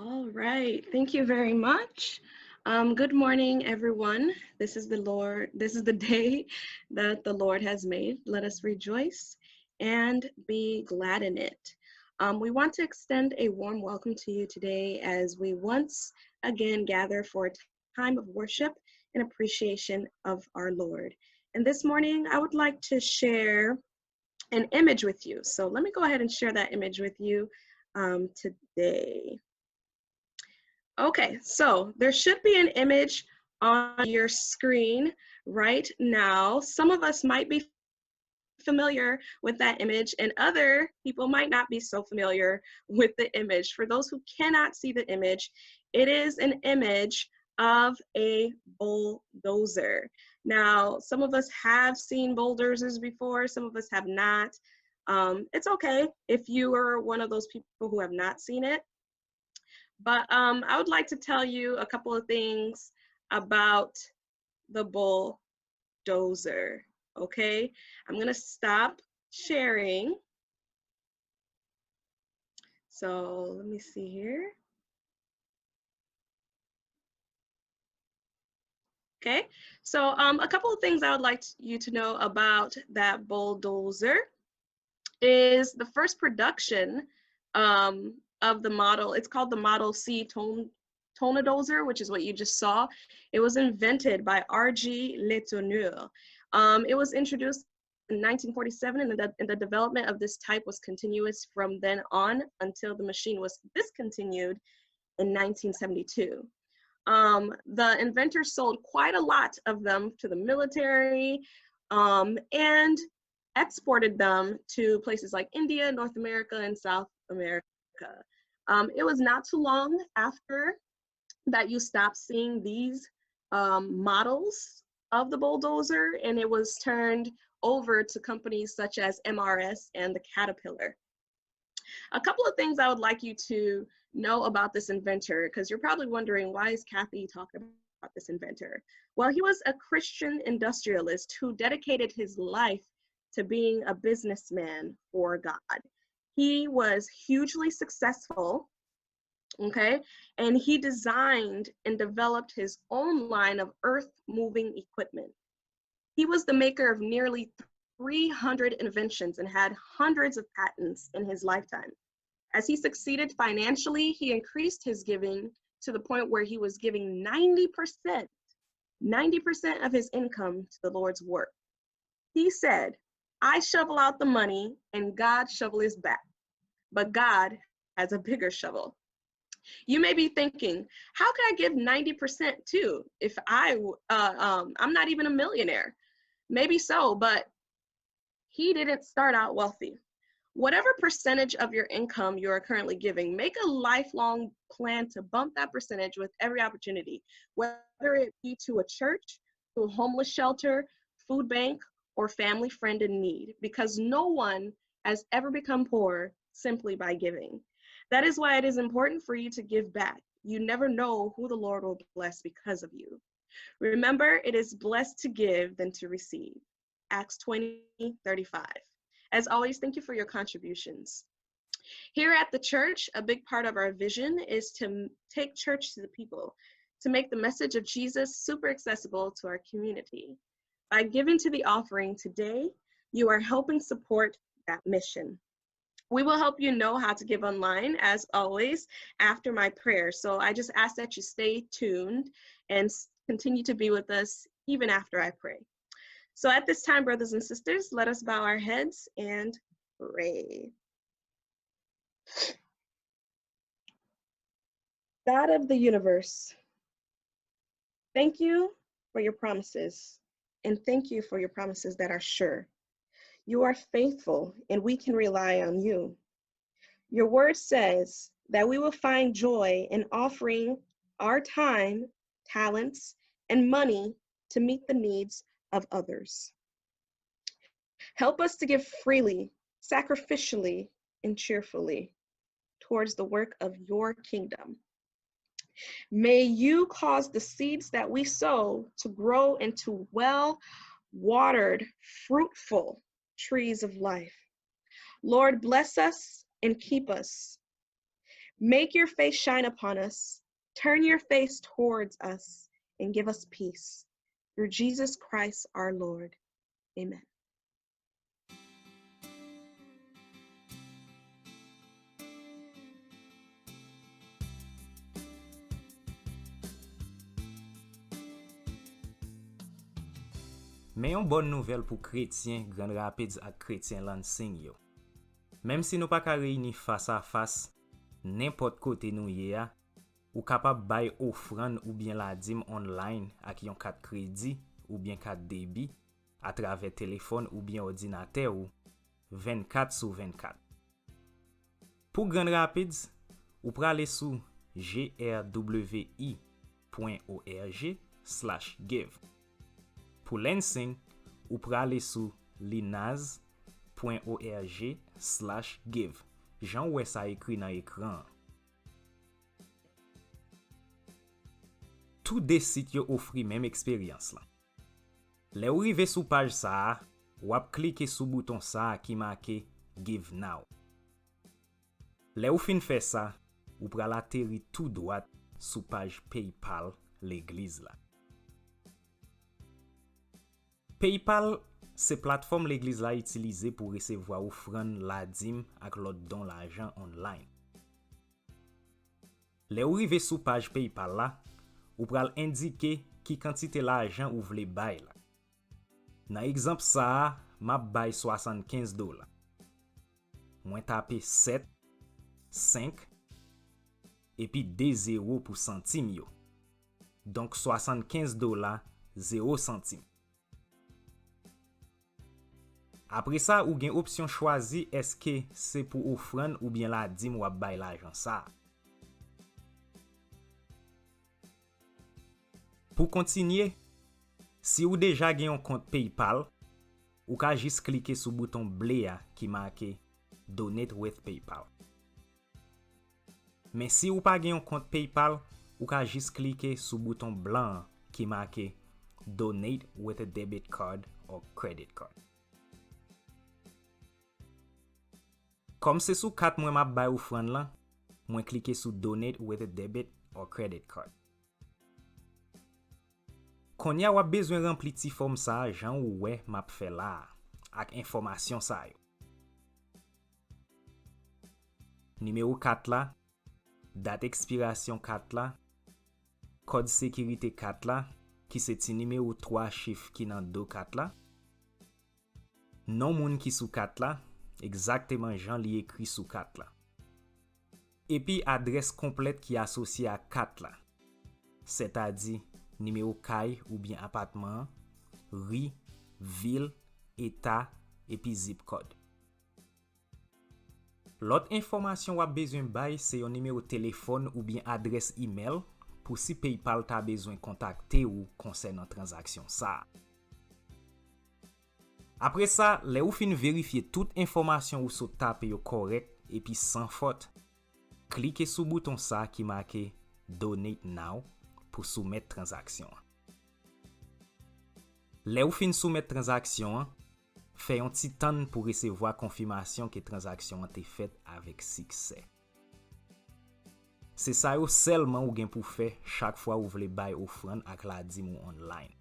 All right. Thank you very much. Um, good morning, everyone. This is the Lord. This is the day that the Lord has made. Let us rejoice and be glad in it. Um, we want to extend a warm welcome to you today as we once again gather for time of worship and appreciation of our Lord. And this morning, I would like to share an image with you. So let me go ahead and share that image with you um, today. Okay, so there should be an image on your screen right now. Some of us might be familiar with that image, and other people might not be so familiar with the image. For those who cannot see the image, it is an image of a bulldozer. Now, some of us have seen bulldozers before, some of us have not. Um, it's okay if you are one of those people who have not seen it. But um, I would like to tell you a couple of things about the bulldozer. Okay, I'm going to stop sharing. So let me see here. Okay, so um, a couple of things I would like you to know about that bulldozer is the first production um, of the model. It's called the Model C ton- Tonadozer, which is what you just saw. It was invented by R G Letourneur. Um, it was introduced in nineteen forty-seven, and the, and the development of this type was continuous from then on until the machine was discontinued in nineteen seventy-two. Um, the inventor sold quite a lot of them to the military um, and exported them to places like India, North America, and South America. Um, it was not too long after that you stopped seeing these um, models of the bulldozer, and it was turned over to companies such as M R S and the Caterpillar. A couple of things I would like you to know about this inventor, because you're probably wondering, why is Kathy talking about this inventor? Well, he was a Christian industrialist who dedicated his life to being a businessman for God. He was hugely successful, okay, and he designed and developed his own line of earth moving equipment. He was the maker of nearly three hundred inventions and had hundreds of patents in his lifetime. As he succeeded financially, he increased his giving to the point where he was giving ninety percent, ninety percent of his income to the Lord's work. He said, "I shovel out the money and God shovel his back." But God has a bigger shovel. You may be thinking, "How can I give ninety percent too if I, uh, um, I'm not even a millionaire?" Maybe so, but he didn't start out wealthy. Whatever percentage of your income you are currently giving, make a lifelong plan to bump that percentage with every opportunity, whether it be to a church, to a homeless shelter, food bank, or family friend in need, because no one has ever become poor simply by giving. That is why it is important for you to give back. You never know who the Lord will bless because of you. Remember, it is blessed to give than to receive. Acts twenty thirty-five. As always, thank you for your contributions. Here at the church, a big part of our vision is to take church to the people, to make the message of Jesus super accessible to our community. By giving to the offering today, you are helping support that mission. We will help you know how to give online, as always, after my prayer. So I just ask that you stay tuned and continue to be with us even after I pray. So at this time, brothers and sisters, let us bow our heads and pray. God of the universe, thank you for your promises, and thank you for your promises that are sure. You are faithful, and we can rely on you. Your word says that we will find joy in offering our time, talents, and money to meet the needs of others. Help us to give freely, sacrificially, and cheerfully towards the work of your kingdom. May you cause the seeds that we sow to grow into well watered, fruitful trees of life. Lord, bless us and keep us. Make your face shine upon us, turn your face towards us, and give us peace. Through Jesus Christ our Lord. Amen. Men yon bòn nouvèl pou kretyen Grand Rapids ak kretyen Lansing yo. Menm si nou pa ka reyini fas a fas nenpòt kote nou ye a, ou kapab bay ofrann oubyen ladim online ak yon kat kredi oubyen kat debi atravè telefòn oubyen òdinatè ou vennkat sou vennkat. Pou Grand Rapids, ou prale sou grwi pwen org slash give. Pou Lansing, ou prale sou linaz pwen org slash give, jan w wè sa ekri nan ekran an. Tou de sit yo ofri menm eksperyans lan. Lè w rive sou paj sa a, w ap klike sou bouton sa a ki make Give Now. Lè w fin fè sa, ou pral ateri tou dwat sou paj PayPal legliz la. PayPal se platfòm legliz la itilize pou resevwa ofrann, ladim ak lòt don lajan online. Lè w rive sou paj PayPal la, ou pral endike ki kantite lajan ou vle bay la. Nan egzanp sa a, m ap bay swasannkenz dola. Mwen tape sèt, senk, epi de zewo pou santim yo. Donk, swasannkenz dola, zewo santim. Apre sa, ou gen opsyon chwazi èske se pou ofrann oubyen ladim w ap bay lajan sa a. Pou kontinye, si w deja gen yon kont PayPal, ou ka jis klike sou bouton ble a ki make Donate with PayPal. Men si ou pa gen yon kont PayPal, ou ka jis klike sou bouton blan an ki make Donate with a debit card or credit card. Kòm se sou kat mwen m ap bay ofrann lan, mwen klike sou Donate with a debit or credit card. Kounye a w ap bezwen ranpli ti fòm sa a jan ou wè m ap fè la a, ak enfòmasyon sa yo. Nimewo kat la, dat ekspirasyon kat la, kòd sekirite kat la, ki se ti nimewo twa chif ki nan do kat la, non moun ki sou kat la, egzakteman jan li ekri sou kat la. Epi adrès konplèt ki asosye ak kat la, sètadi nimewo kay oubyen apatman an, ri, vil, eta, epi zip kòd. Lòt enfòmasyon w ap bezwen bay se yon nimewo telefòn oubyen adrès imèl pou si PayPal ta bezwen kontakte ou konsènan tranzaksyon sa a. Apre sa, lè ou fin verifye tout enfòmasyon ou sot tape yo kòrèk epi san fòt, klike sou bouton sa ki make Donate Now pou soumèt tranzaksyon an. Lè ou fin soumèt tranzaksyon an, fè yon ti tann pou resevwa konfimasyon ke tranzaksyon an te fèt avèk siksè. Se sa yo sèlman ou gen pou fè chak fwa ou vle bay ofrann ak ladim ou online.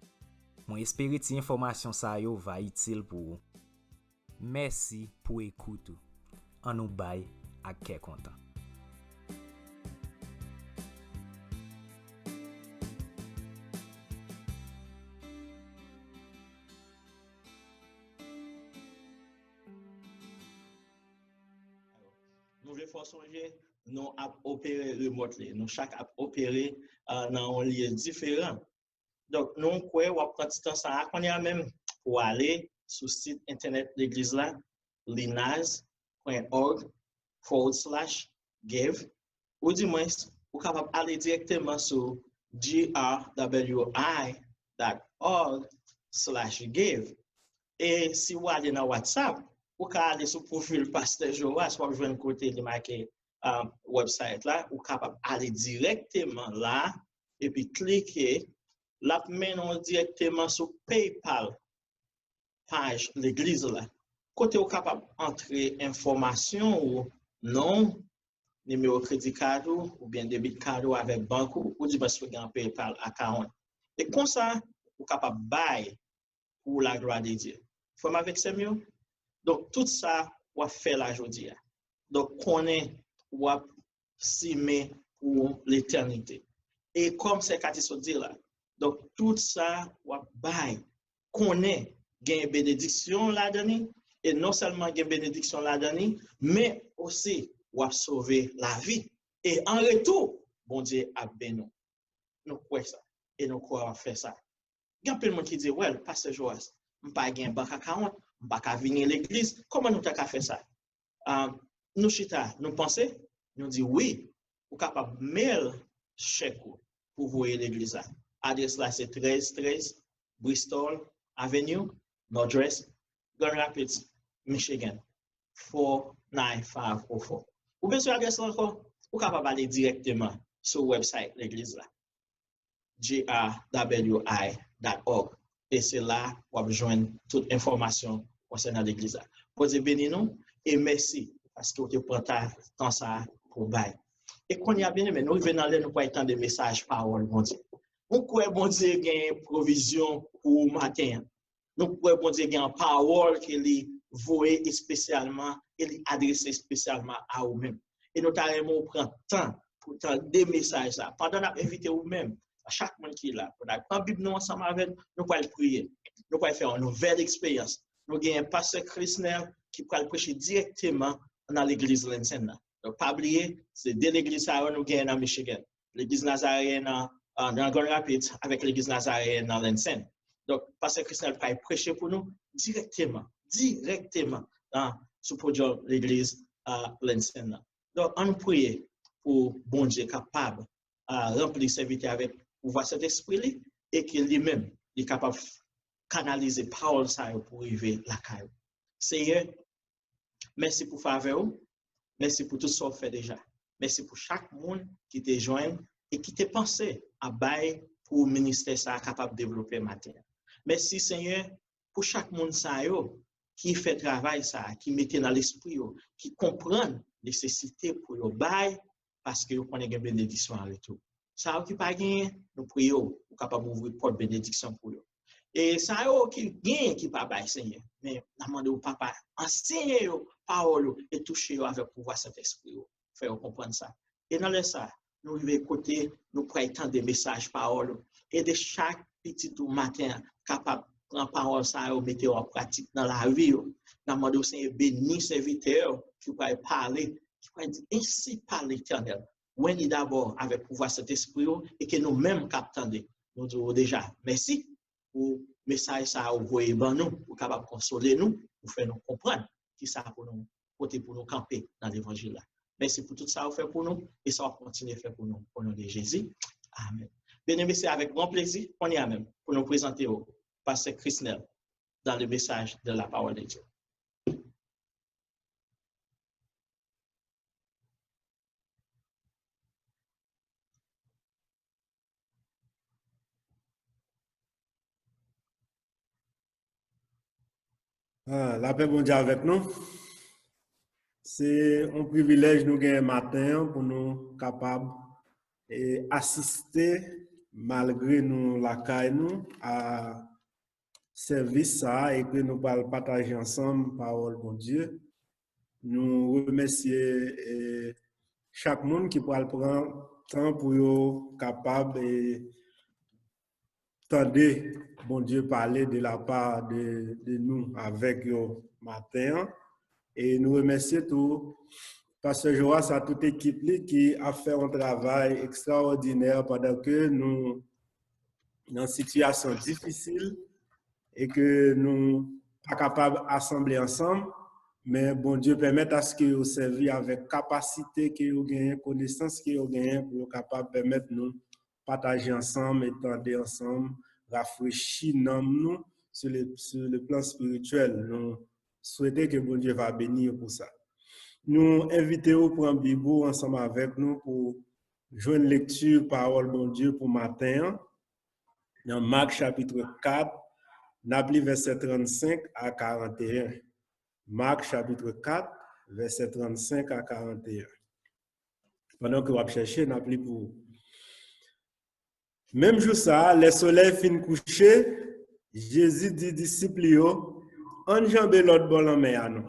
Mwen espere ti enfòmasyon sa yo va itil pou ou. Mèsi pou ekout ou. Ann nou bay ak kè kontan. Nou vle fè w sonje, nou ap opere remotely. Nou chak ap opere uh, nan yon lye diferan. Donk, nou kwè w ap pran ti tan sa a kounye a menm pou w ale sou sit entènèt legliz la, linaz pwen org forward slash give, oudimwens, ou kapab ale dirèkteman sou grwi dot org slash give. E si w ale nan WhatsApp, ou ka ale sou pwofil Pastè Joas, w ap jwenn kote li make um, website la, ou kapab ale dirèkteman la, epi klike, l ap mennen w dirèkteman sou PayPal, paj legliz la, kote ou kapab antre enfòmasyon ou, non, nimewo kredi kad ou, oubyen debit kad ou avèk bank ou, oudimwens ou gen PayPal account. E konsa, ou kapab bay pou laglwa de Dye. Frè m avèk sè m yo, donk tout sa w ap fè la jodi a. Donk konnen w ap simen pou letènite. E kòm sè Kati sot di la, donk tout sa w ap bay konnen gen benediksyon ladan li, e non sèlman gen benediksyon ladan li, men osi w ap sove lavi. E an retou, Bondye ap beni w. Nou kwè sa. E nou kwè w ap fè sa. Gen anpil moun ki di, "Well, Pastè Joas, m pa gen bank account, m pa ka vini legliz, kòman nou ta ka fè sa?" Ah, nou chita, nou panse, nou di, "Wi, ou kapab mail chèk ou pou voye legliz la." Adrès la se trèz trèz Bristol Avenue, Northwest, Grand Rapids, Michigan, four nine five oh four. Ou bezwen adrès la ankò? Ou kapab ale dirèkteman sou website legliz la, G R W I dot org. E se la w ap jwenn tout enfòmasyon konsènan legliz la. Bondye beni nou e mèsi paske w te pran ta-, tan sa a pou w bay. E kounye a, byeneme, nou rive nan lè nou pral tande mesaj pawòl Bondye. Nou kwè Bondye gen pwovizyon pou maten an. Nou kwè Bondye gen yon pawòl ke li voye espesyalman e li adrese espesyalman a ou menm. E nou ta renmen w pran tan pou tande mesaj sa. Pandan n ap envite ou menm, chak moun ki la, pou n al pran Bib nou ansanm avè n, nou pral priye. Nou pral fè yon nouvèl eksperyans. Nou gen Pastè Chrisnel ki pral preche dirèkteman nan legliz Lansing nan. Donk, pa bliye, se de legliz sa yo nou genyen nan Michigan. Legliz Nazaryen nan, ah, nan Grand Rapids avèk Legliz Nazaryen nan Lansing. Donk, Pastè Chrisnel pral preche pou nou dirèkteman, dirèkteman, ah, sou podyòm legliz, ah, Lansing nan. Donk, ann priye pou Bondye kapab, ah, ranpli sèvitè avèk pouvwa Sentespri li e ke li menm, li kapab kanalize pawòl sa yo pou rive lakay ou. Senyè, mèsi pou favè w. Mèsi pou tout sa w fè deja. Mèsi pou chak moun ki te jwenn e ki te panse a bay pou ministè sa a kapab devlope maten an. Mèsi, Senyè, pou chak moun sa yo ki fè travay sa a, ki mete nan lespri yo, ki konprann nesesite pou yo bay, paske yo konnen gen benediksyon an retou. Sa yo ki pa genyen, nou priye w, ou kapab ouvri pòt benediksyon pou yo. E sa yo ki genyen ki pa bay, Senyè, men n ap mande w, Papa, ansenye yo pawòl ou e touche yo avèk pouvwa Sentespri ou. Fè yo konprann sa. E nan lè sa, nou rive kote nou pral tande mesaj pawòl ou. Ede chak pitit ou maten an kapab pran pawòl sa yo, mete yo an pratik nan lavi yo. N ap mande w, Senyè, beni sèvitè yo ki pral pale, ki pral di, "Ainsi parle l'Éternel." Wen li dabò avèk pouvwa Sentespri ou e ke nou menm k ap tande. Nou di w deja mèsi pou mesaj sa a ou voye ban nou, pou kapab konsole nou, pou fè nou konprann kisa pou nou, kote pou nou kanpe nan levanjil la. Mèsi pou tout sa ou fè pou nou e sa w ap kontinye fè pou nou. O non de Jezi. Amèn. Byeneme, se avèk gran plezi, kounye a menm, pou nou prezante w Pastè Chrisnel dans le message de la parole de Dieu. Ah, lapè Bondye avèk nou. Se yon privilèj nou genyen maten an pou nou kapab, eh, asiste, malgre nou lakay nou, a sèvis sa a e ke nou pral pataje ansanm pawòl Bondye. Nou remèsye, eh, chak moun ki pral pran tan pou yo kapab, eh, tande Bondye pale de la pa de, de nou avèk yo maten an. E nou remèsye tou Pastè Joas a tout ekip li ki ap fè yon travay ekstraòdinè pandan ke nou nan sitiyasyon difisil e ke nou pa kapab asanble ansanm, men Bondye pèmèt aske yo sèvi avèk kapasite ke yo genyen, konesans ke yo genyen pou yo kapab pèmèt nou pataje ansanm e tande ansanm, rafrechi nanm nou sou le, sou le plan espirityèl. Nou swete ke Bondye va beni yo pou sa. Nou envite w pran Bib ou ansanm avèk nou pou jwenn lekti pawòl Bondye pou maten an. Nan Mak chapit kat, n ap li vèsè trannsenk a karanteyen. Mak chapit kat, vèsè trannsenk a karanteyen. Pandan ke w ap chèche, n ap li pou ou. Menm jou sa a, lè solèy fin kouche, Jezi di disip li yo, "Ann janbe lòt bò lanmè a non."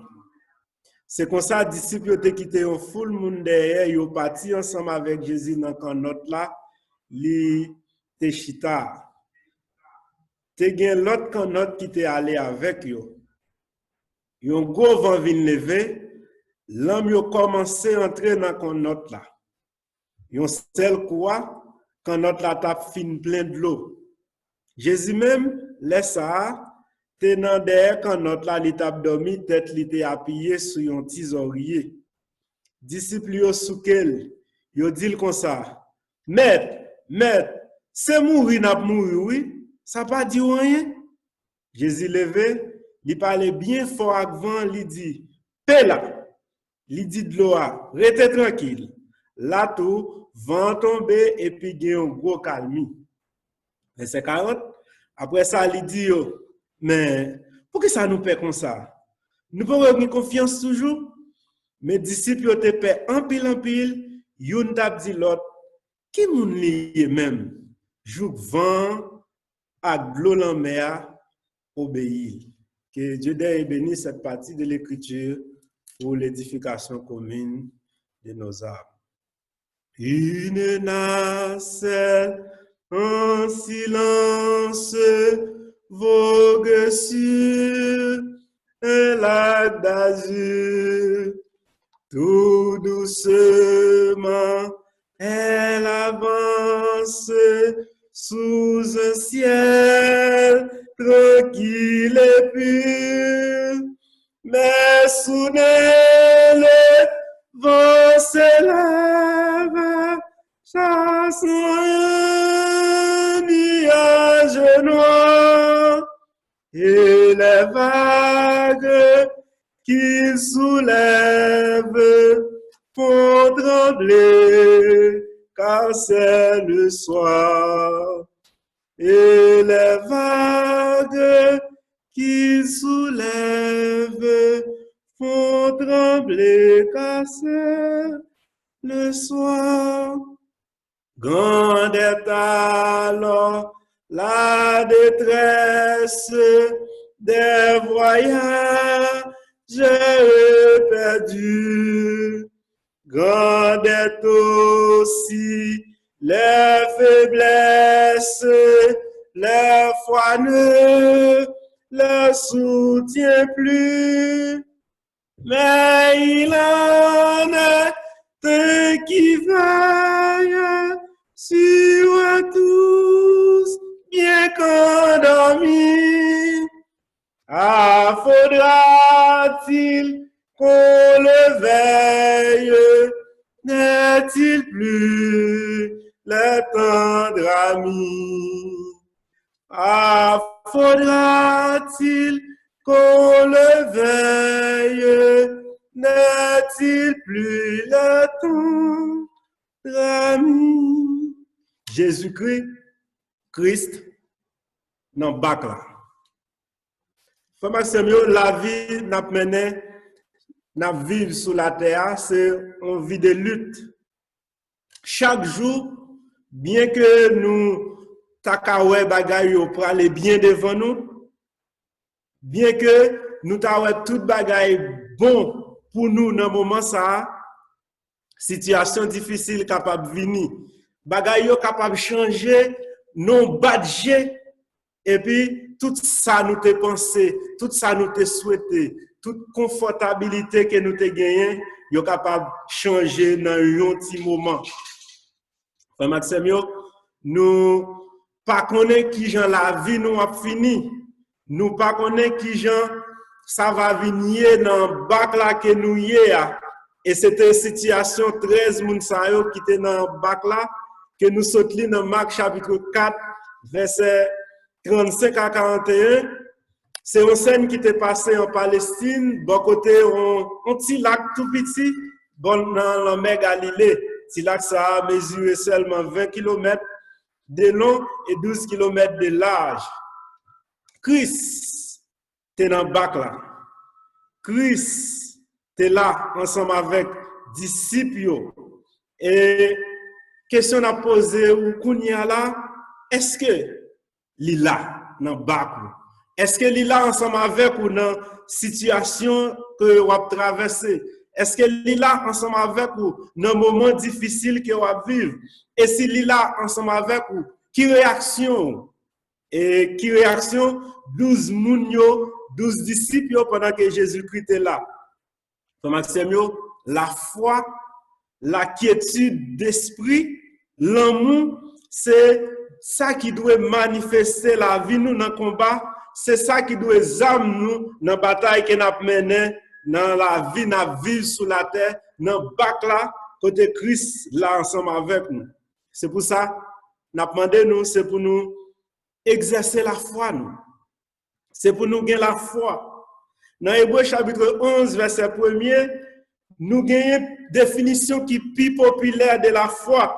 Se konsa, disip yo te kite yon foul moun dèyè, yo pati ansanm avèk Jezi nan kannòt la, li te chita a. te gen lòt kannòt ki te ale avèk yo. Yon gwo van vin leve, lanm yo kòmanse antre nan kannòt la. Yon sèl kou a, kannòt la t ap fin plen dlo. Jezi menm, lè sa a, te nan dèyè kannòt la, li t ap dòmi, tèt li te apiye sou yon ti zòrye. Disip li yo souke l, yo di l konsa, Mèt, Mèt, se mouri n ap mouri, wi, sa pa di w anyen? Jezi leve, li pale byen fò ak van, li di, Pe la! Li di dlo a, Rete trankil. La tou, van an tonbe epi gen yon gwo kalmi. Vèsè karant, apre sa, li di yo, Men, poukisa nou pè konsa? Nou poko gen konfyans toujou? Men disip yo te pè anpil anpil, youn t ap di lòt, Ki moun li ye menm? Jouk van an ak dlo lanmè a obeyi l. Que Dieu daigne et bénisse cette partie de l'Écriture pour l'édification commune de nos âmes. Une nacelle en silence vogue sur un lac d'azur. Tout doucement, elle avance sous un ciel tranquille et pur. Mais soudain, le vent se lève, chassant un nuage noir, et les vagues qu'il soulève font trembler, car c'est le soir. Et les vagues qu'il soulève font trembler, car c'est le soir. Grande est alors la détresse des voyageurs perdus. Grande est aussi leur faiblesse, leur foi ne leur soutient plus. Mais il en est un qui veille sur eux tous, bien qu'endormi. Ah, faudra-t-il qu'on le veille? N'est-il plus le tendre ami? Ah, faudra-t-il qu'on le veille? N'est-il plus le tendre ami? Jezikri, Kris, nan bak la. Frè m ak sè m yo, lavi n ap mennen, n ap viv sou latè a, se yon vi de lit. Chak jou, byenke nou ta ka wè bagay yo prale byen devan nou, byenke nou ta wè tout bagay bon pou nou nan moman sa a, sitiyasyon difisil kapab vini. Bagay yo kapab chanje nan yon bat je, epi tout sa nou te panse, tout sa nou te swete, tout konfòtabilite ke nou te genyen, yo kapab chanje nan yon ti moman. Frè m ak sè m yo, nou pa konnen kijan lavi nou ap fini. Nou pa konnen kijan sa va vin ye nan bak la ke nou ye a. E se te sitiyasyon trèz moun sa yo ki te nan bak la, ke nou sot li nan Mak chapit kat, vèsè trannsenk a karanteyen. Se yon sèn ki te pase an Palestin, bò kote yon, yon ti lak tou piti, bò nan lanmè Galile. Ti lak sa a mezire sèlman ven kilomèt de lon e douz kilomèt de laj. Kris te nan bak la. Kris te la ansanm avèk disip yo. E kesyon n ap poze ou kounye a la, èske li la nan bak ou? Èske li la ansanm avèk ou nan sitiyasyon ke w ap travèse? Èske li la ansanm avèk ou nan moman difisil ke w ap viv? E si li la ansanm avèk ou, ki reyaksyon w? E ki reyaksyon douz moun yo, douz disip yo pandan ke Jezikri te la? Frè m ak sè m yo, lafwa, lakyetid despri, lanmou, se sa ki dwe manifeste lavi nou nan konba, se sa ki dwe zam nou nan batay ke n ap mennen nan lavi n ap viv sou latè, nan bak la, kote Kris la ansanm avèk nou. Se pou sa, n ap mande nou, se pou nou egzèse lafwa nou. Se pou nou gen lafwa. Nan Ebre chapit onz, vèsè premye, nou genyen definisyon ki pi popilè de lafwa.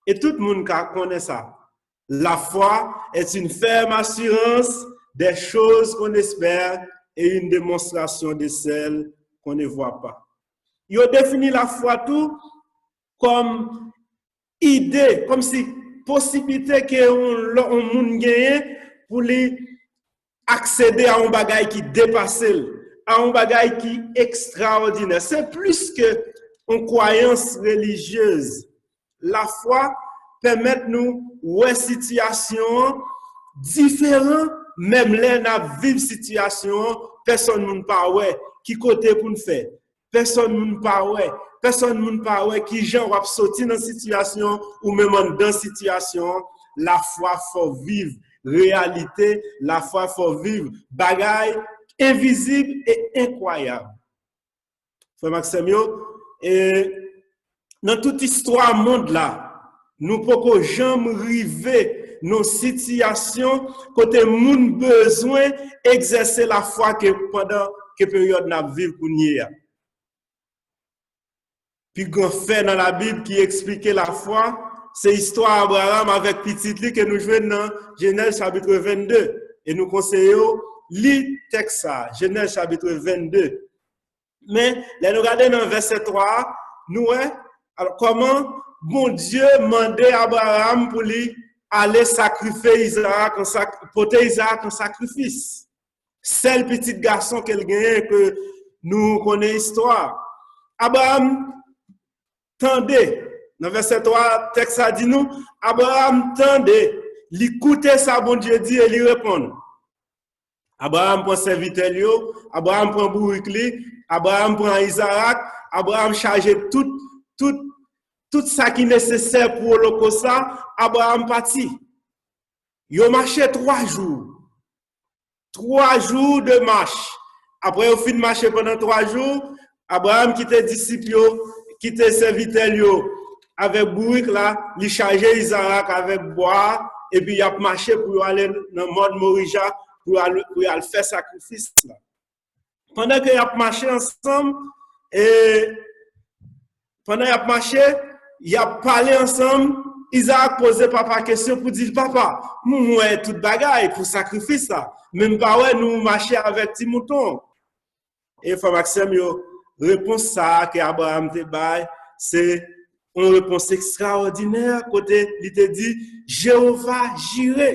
E tout moun ka konnen sa. La foi est une ferme assurance des choses qu'on espère et une démonstration de celles qu'on ne voit pas. Yo defini lafwa tou kòm ide, kòmsi posiblite ke yon, lò- yon moun genyen pou li aksede a yon bagay ki depase l, a yon bagay ki ekstraòdinè. Se plis ke yon kwayans relijyez. Lafwa pèmèt nou wè sitiyasyon an diferan, menm lè n ap viv sitiyasyon an, pèsonn moun pa wè ki kote pou n fè. Pèsonn moun pa wè. Pèsonn moun pa wè ki jan w ap soti nan sitiyasyon ou menm anndan sitiyasyon an. Lafwa fè w viv reyalite, lafwa fè w viv bagay envizib e enkwayab. Frè m ak sè m yo, e nan tout istwa mond la, nou poko janm rive nan sitiyasyon kote moun bezwen egzèse lafwa ke pandan ke peryòd n ap viv kounye a. Pi gran fè nan Labib ki eksplike lafwa, se istwa Abraram avèk pitit li ke nou jwenn nan Jenèz chapit vennde. E nou konseye w li tèks sa, Jenèz chapit vennde. Men, lè nou gade nan vèsè twa a, nou wè, alò, kòman Bondye mande Abraram pou li ale sakrifye Izarak an sak-, pote Izarak an sakrifis. Sèl pitit gason ke l genyen ke nou konnen istwa. Abraram tande, nan vèsè twa, tèks la di nou, Abraram tande, li koute sa Bondye di e li reponn. Abraram pran sèvitè l yo, Abraram pran bourik li, Abraram pran Izarak, Abraram chaje tout, tout, tout sa ki nesesè pou olokos la, Abraram pati. Yo mache twa jou. Twa jou de mach. Apre yo fin mache pandan twa jou, Abraram kite disip yo, kite sèvitè l yo avèk bourik la, li chaje Izarak avèk bwa a, epi y ap mache pou yo ale nan mòn Morija pou y al, pou y al fè sakrifis la. Pandan ke y ap mache ansanm, e pandan y ap mache, y ap pale ansanm, Izarak poze papa kesyon pou di l, Papa, m wè tout bagay pou sakrifis la, men m pa wè nou mache avèk ti mouton. E frè m ak sè m yo, repons sa a ke Abraram te bay, se yon repons ekstraòdinè kote li te di, Jewova jire.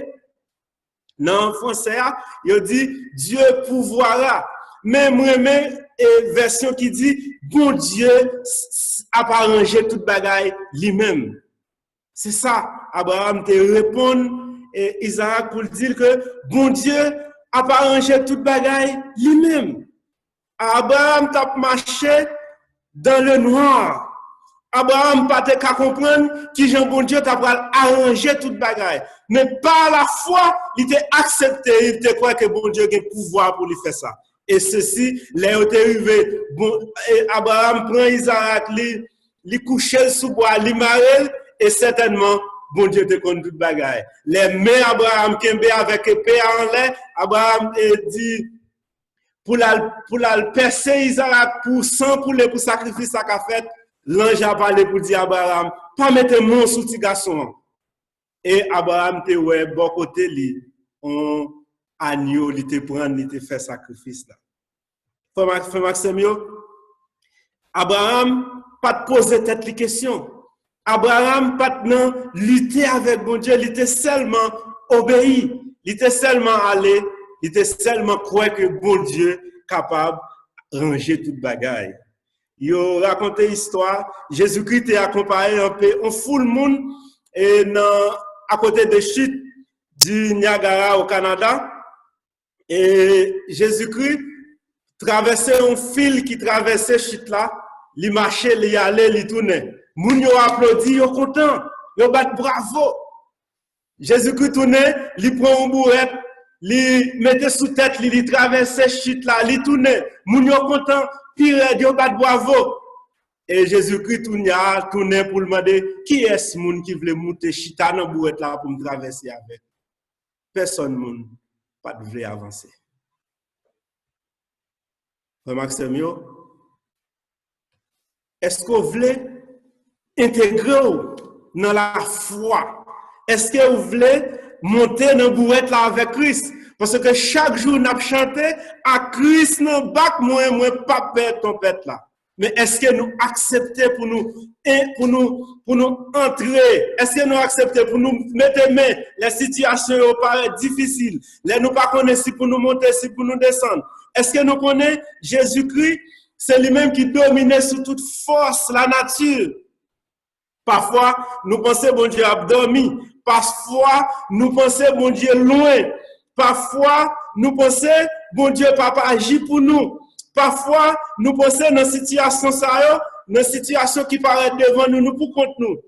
Nan fransè a, yo di, Dieu pourvoira. Men m renmen e vèsyon ki di, Bondye s- s- ap aranje tout bagay li menm. Se sa Abraram te reponn e Izarak pou l di l ke Bondye ap aranje tout bagay li menm. Abraram t ap mache dans le noir. Abraram pa te ka konprann kijan Bondye ta pral aranje tout bagay. Men pa lafwa, li te aksepte, li te kwè ke Bondye gen pouvwa pou li fè sa. E sesi, lè yo te rive, bon, e Abraram pran Izarak, li, li kouche l sou bwa, li mare l, e sètènman, Bondye te konn tout bagay. Lè men Abraram kenbe avèk epe a anlè, Abraram e di, pou l al, pou l al pèse Izarak pou san koule, pou sakrifis la ka fèt, lanj la pale pou di Abraram, pa mete men w sou ti gason an. E Abraram te wè bò kote li, yon anyo li te pran, li te fè sakrifis la. Frè m ak, frè m ak sè m yo, Abraram pa t poze tèt li kesyon. Abraram pa t nan lite avèk Bondye, li te sèlman obeyi, li te sèlman ale, li te sèlman kwè ke Bondye kapab ranje tout bagay. Yo rakonte istwa, Jezikri te akonpaye anpe yon foul moun e nan akote de chit du Niagara au Canada. E Jezikri travèse yon fil ki travèse chit la, li mache, li ale, li tounen. Moun yo aplodi, yo kontan, yo bat bravo. Jezikri tounen, li pran yon bourèt, li mete sou tèt li, li travèse chit la, li tounen. Moun yo kontan, pi rèd, yo bat bravo. E Jezikri tounen, tounen pou l mande, kiyès moun ki vle moute chita nan bourèt la pou m travèse avèk? Pèsòn moun pa t vle avanse. Frè m ak sè m yo, èske w vle entegre w nan lafwa? Èske w vle monte nan bourèt la avèk Kris? Paske chak jou n ap chante, ak Kris nan bak mwen, mwen p ap pè tonpèt la. Men èske nou aksepte pou nou, e, pou nou, pou nou antre? Èske nou aksepte pou nou mete men lè sitiyasyon yo parèt difisil, lè nou pa konnen si pou nou monte, si pou nou desann? Èske nou konnen Jezikri, se li menm ki domine sou tout fòs lanati? Pafwa, nou panse Bondye ap dòmi. Pafwa, nou panse Bondye lwen. Pafwa, nou panse Bondye p ap aji pou nou. Pafwa, nou panse nan sitiyasyon sa yo, nan sitiyasyon ki parèt devan nou, nou pou kont nou.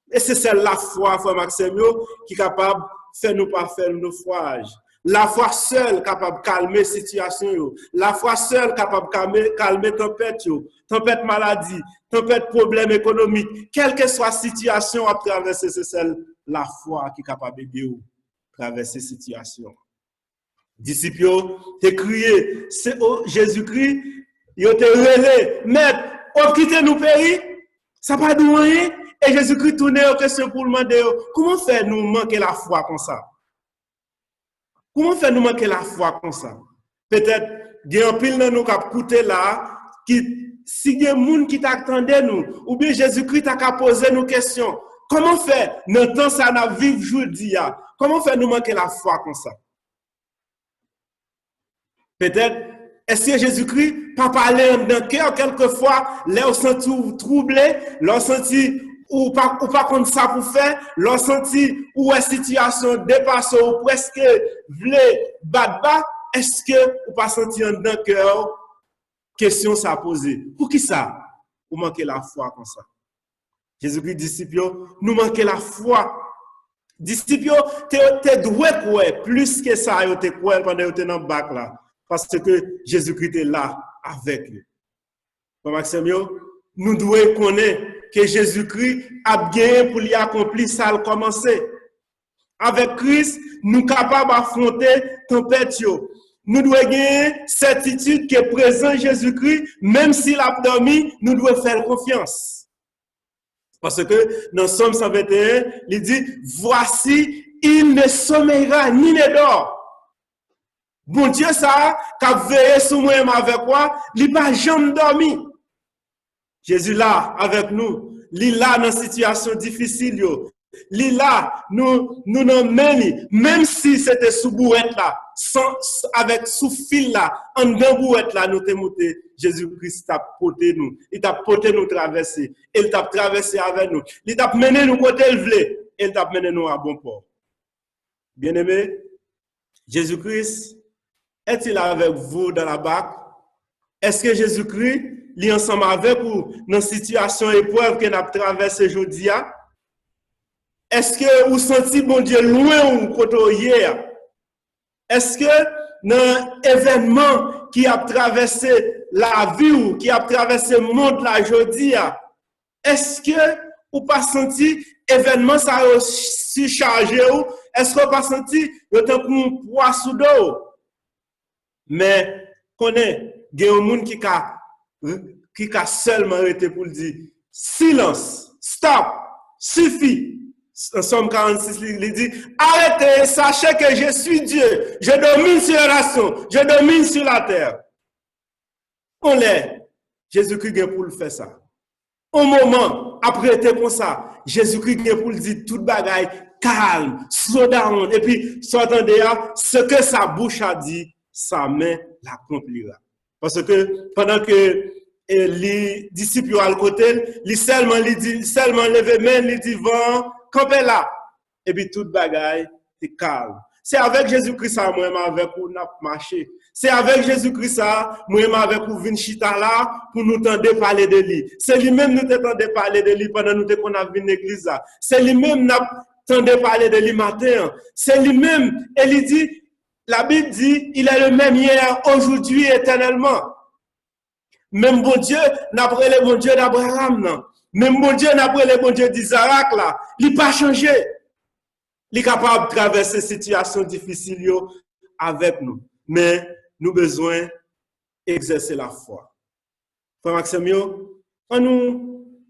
E se sèl lafwa, frè m ak sè m yo, ki kapab fè nou pa fè nofwaj. Lafwa sèl kapab kalme sitiyasyon yo. Lafwa sèl kapab kalme, kalme tanpèt yo. Tanpèt maladi, tanpèt pwoblèm ekonomik, kèlkeswa sitiyasyon w ap travèse, se sèl lafwa ki kapab ede w travèse sitiyasyon. Disip yo te kriye, se o Jezikri, yo te rele, Mèt, w ap kite nou peri? Sa pa di w anyen? E Jezikri tounen yon kesyon pou l mande yo, kòman fè nou manke lafwa konsa? Kòman fè nou manke lafwa konsa? Petèt, gen anpil nan nou k ap koute la a, ki, si gen moun ki ta tande nou, oubyen Jezikri ta ka poze nou kesyon, kòman fè, nan tan sa n ap viv jodi a, kòman fè nou manke lafwa konsa? Petèt, èske Jezikri pa pale anndan kè w kèlkefwa, lè w santi w twouble, lè w santi ou pa, ou pa konn sa pou fè, lè w santi ou wè sitiyasyon depase w, ou prèske vle bat ba, èske ou pa santi anndan kè w kesyon sa poze? Poukisa ou manke lafwa konsa? Jezikri di disip yo, nou manke lafwa. Disip yo te, te dwe kwè plis ke sa yo te kwè pandan yo te nan bak la, paske Jezikri te la avèk yo. Frè m ak sè m yo, nou dwe konnen ke Jezikri ap genyen pou li akonpli sa l kòmanse. Avèk Kris, nou kapab afwonte tanpèt yo. Nou dwe genyen sètitid ke prezans Jezikri, menm si l ap dòmi, nou dwe fè l konfyans. Paske nan Sòm san venteyen, li di, Voici, il ne sommeillera ni ne dort. Bondye sa a k ap veye sou mwen menm avèk ou a, li pa janm dòmi. Jezi la avèk nou. Li la nan sitiyasyon difisil yo. Li la, nou, nou nan men li. Menm si se te sou bourèt la, san, avèk sou fil la, anndan bourèt la nou te moute, Jezi Kris t ap pote nou. Li t ap pote nou travèse. E li t ap travèse avè nou. Li t ap mennen nou kote l vle. E li t ap mennen nou a bon pò. Bien-aimé, Jésus-Christ est-il avec vous dans la barque? Èske Jezikri, li ansanm avèk ou nan sitiyasyon eprèv ke n ap travèse jodi a? Èske ou santi Bondye lwen ou kote w ye a? Èske nan evènman ki ap travèse lavi w, ki ap travèse mond la jodi a, èske ou pa santi evènman sa yo sichaje w? Èske ou pa santi yo tankou yon pwa sou do w? Men, konnen, gen yon moun ki ka, ki ka sèlman rete pou l di, silans, stop, sifi. Nan Sòm karannsis, li, li di, arrêtez, sachez que je suis Dieu, je domine sur les nations, je domine sur la terre. On lè, Jezikri gen pou l fè sa. On moman, ap rete konsa, Jezikri gen pou l di tout bagay, kalm, slow down, epi sa w tande a, ce que sa bouche a dit, sa main l'accomplira. Paske pandan ke, e, li, disip yo al kote l, li sèlman, li di, li sèlman leve men, li di van an, kanpe la. Epi tout bagay ka a. Se avèk Jezikri sa a mwen menm avèk ou n ap mache. Se avèk Jezikri sa a mwen menm avèk ou vin chita la pou nou tande pale de li. Se li menm nou te tande pale de li pandan nou te konn ap vin legliz la. Se li menm n ap tande pale de li maten an. Se li menm, e li di, Labib di, il est le même hier, aujourd'hui, éternellement. Menm Bondye n ap rele Bondye Dabraham nan. Menm Bondye n ap rele Bondye Izarak la. Li pa chanje. Li kapab travèse sitiyasyon difisil yo avèk nou. Men, nou bezwen egzèse lafwa. Frè m ak sè m yo, ann nou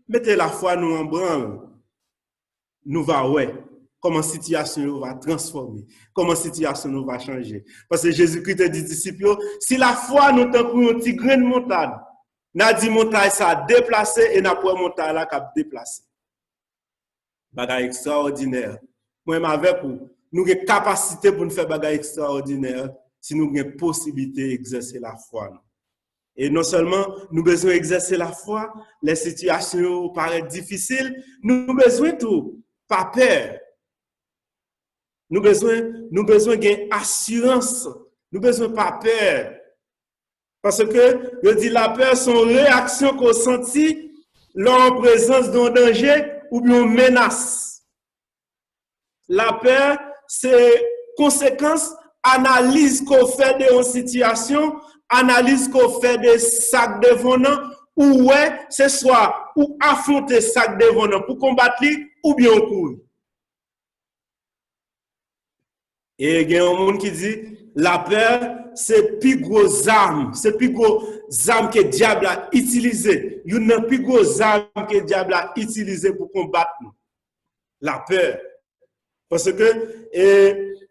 mete lafwa nou an branl. Nou va wè kòman sitiyasyon yo va transfòme, kòman sitiyasyon nou va chanje. Paske Jezikri te di disip yo, si lafwa nou tankou yon ti grenn montad, n a di montay sa a deplase e n ap wè montay la k ap deplase. Bagay ekstraòdinè. Mwen menm avèk ou, nou gen kapasite pou n fè bagay ekstraòdinè si nou gen posiblite egzèse lafwa nou. E non sèlman nou bezwen egzèse lafwa lè sitiyasyon yo parèt difisil, nou bezwen tou pa pè. Nou bezwen, nou bezwen gen asirans. Nou bezwen pa pè. Paske yo di lapè se yon reyaksyon ke w santi lè w an prezans de yon danje oubyen yon menas. Lapè se konsekans analiz ke w fè de yon sitiyasyon, analiz ke w fè de sa k devan w nan, ou wè, se swa ou afwonte sa k devan w nan pou konbat li, oubyen w kouri. E gen yon moun ki di, lapè se pi gwo zam, se pi gwo zam ke dyab la itilize. Youn nan pi gwo zam ke dyab la itilize pou konbat nou. Lapè. Paske, e,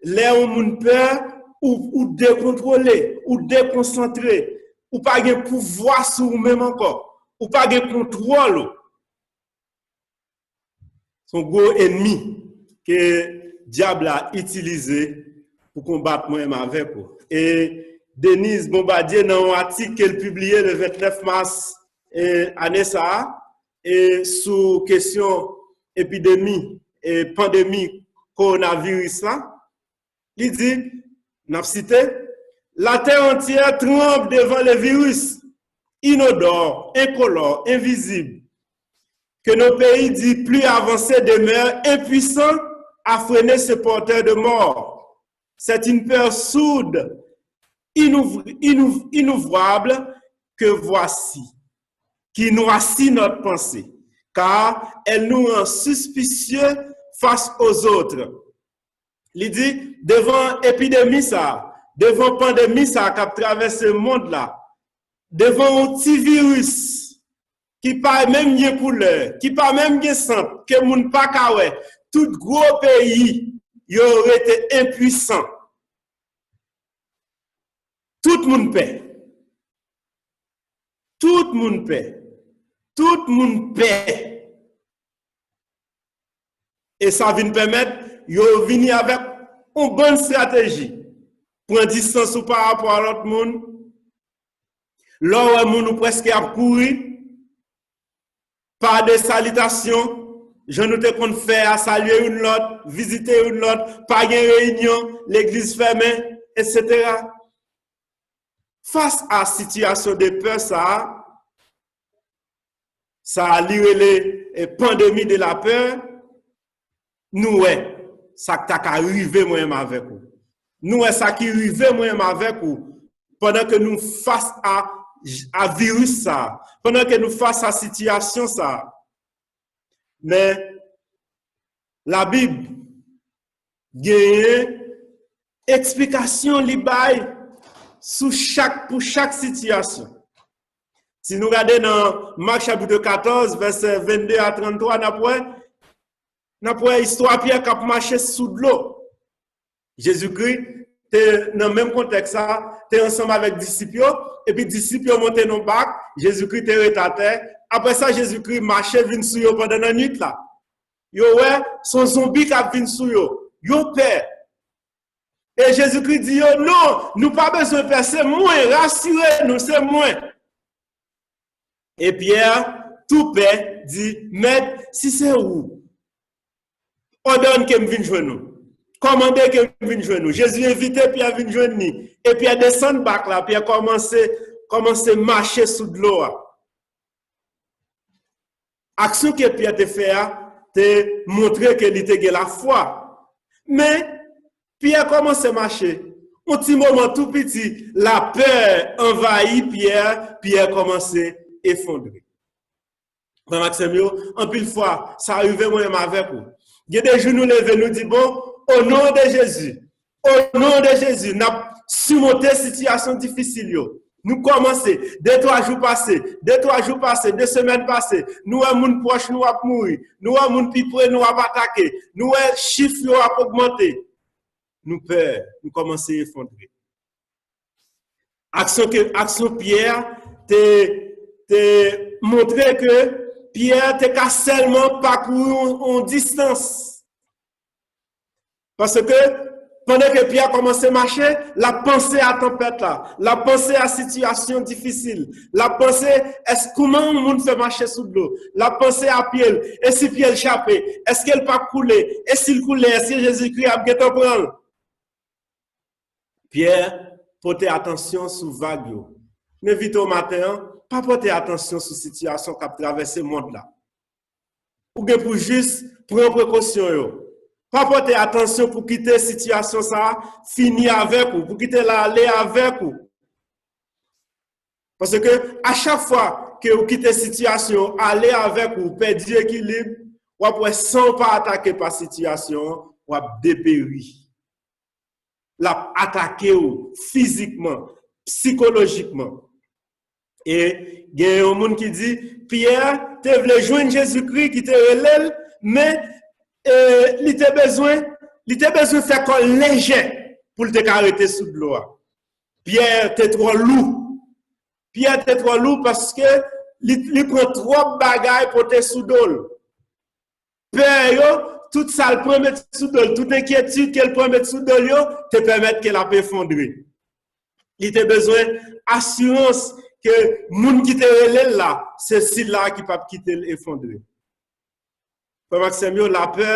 lè yon moun pè, ou, ou dekontwole, ou dekonsantre, ou pa gen pouvwa sou ou menm ankò, ou pa gen kontwòl ou. Se yon gwo ènmi ke dyab la itilize pou konbat mwen menm avèk ou. E Denise Bombardier, nan yon atik ke l pibliye le vennèf mas, e, ane sa a, e, sou kesyon epidemi, e, pandemi kowonaviris la, li di, n ap site, la terre entière tremble devant le virus inodore, incolore, invisible, que nos pays dits plus avancés demeurent impuissants à freiner ce porteur de mort. C'est une peur sourde, inouv- inouv- inouvrable que voici, qui noircit notre pensée, car elle nous rend suspicieux face aux autres. Li di, devan epidemi sa, devan pandemi sa k ap travèse mond la, devan yon ti viris ki pa menm gen koulè, ki pa menm gen sant, ke moun pa ka wè, tout gwo peyi yo rete enpwisan. Tout moun pè. Tout moun pè. Tout moun pè. E sa vin pèmèt yo vini avèk yon bann estrateji. Pran distans ou pa rapò a lòt moun. Lè w wè moun ou prèske ap kouri, pa de salitasyon, jan nou te konn fè a, salye youn lòt, vizite youn lòt, pa gen reyinyon, legliz fèmen, etsetera. Fas a sitiyasyon de pè sa a, sa a li rele, e, pandemi de la pè, nou wè sa k ta ka rive mwen menm avèk ou. Nou wè sa ki rive mwen menm avèk ou pandan ke nou fas a, a viris sa a, pandan ke nou fas a sitiyasyon sa a. Men, Labib genyen eksplikasyon li bay sou chak, pou chak sitiyasyon. Si nou gade nan Mak chapit katòz, vèsè vennde a tranntwa, n ap wè, n ap wè istwa Pyè k ap mache sou dlo. Jezikri te nan menm kontèks sa, te ansanm avèk disip yo, epi disip yo monte nan bak, Jezikri te ret atè. Apre sa, Jezikri mache vin sou yo pandan nannuit la. Yo wè, se yon zonbi k ap vin sou yo. Yo pè. E Jezikri di yo, non, nou pa bezwen pè, se mwen, rasire nou, se mwen. E Pyè, tou pè, di, Mèt, si se ou, òdone ke m vin jwenn ou. kòmande ke m vin jwenn ou. Jezi envite Pyè vin jwenn li. E Pyè desann bak la, Pyè kòmanse, kòmanse mache sou dlo a. Aksyon ke Pyè te fè a te montre ke li te gen lafwa. Men, Pyè kòmanse mache. Yon ti moman tou piti, lapè anvayi Pyè, Pyè kòmanse efondre. Frè m ak sè m yo, anpil fwa, sa rive mwen menm avèk ou. Gen de jou nou leve, nou di, bon, o non de Jezi, o non de Jezi, n ap simonte sitiyasyon difisil yo. Nou kòmanse, de twa jou pase, de twa jou pase, de semèn pase, nou wè moun pwòch nou ap mouri, nou wè moun pi pre nou ap atake, nou wè chif yo ap ogmante. Nou pè, nou kòmanse efondre. Aksyon ke, aksyon Pyè te, te montre ke Pyè te ka sèlman pakouri yon, yon distans. Paske pandan ke Pyè kòmanse mache, l ap panse a tanpèt la, l ap panse a sitiyasyon difisil, l ap panse, èske kòman yon moun fè mache sou dlo, l ap panse a pye l, e si pye l chape, èske l p ap koule, e si l koule, èske Jezikri ap gentan pran l? Pyè pote atansyon sou vag yo. M envite w maten an, pa pote atansyon sou sitiyasyon k ap travèse mond la. Ou gen pou jis pran prekosyon yo. Pa pote atansyon pou kite sitiyasyon sa a fini avèk ou, pou kite l ale avèk ou. Paske a chak fwa ke ou kite sitiyasyon ale avèk ou, ou pèdi ekilib, w ap wè san w pa atake pa sitiyasyon an, w ap deperi. L ap atake w fizikman, sikolojikman. E gen yon moun ki di, Pyè te vle jwenn Jezikri ki te rele l, men e, li te bezwen, li te bezwen fè kò l lejè pou l te ka rete sou dlo a. Pyè te twò lou. Pyè te twò lou paske li, li pran twòp bagay pote sou do l. Pè yo, tout sa l pran met sou do l, tout enkyetid ke l pran met sou do l yo, te pèmèt ke l ap efondre. Li te bezwen asirans ke moun ki te rele l la, se sila ki p ap kite l efondre. Frè m ak sè m yo, lapè,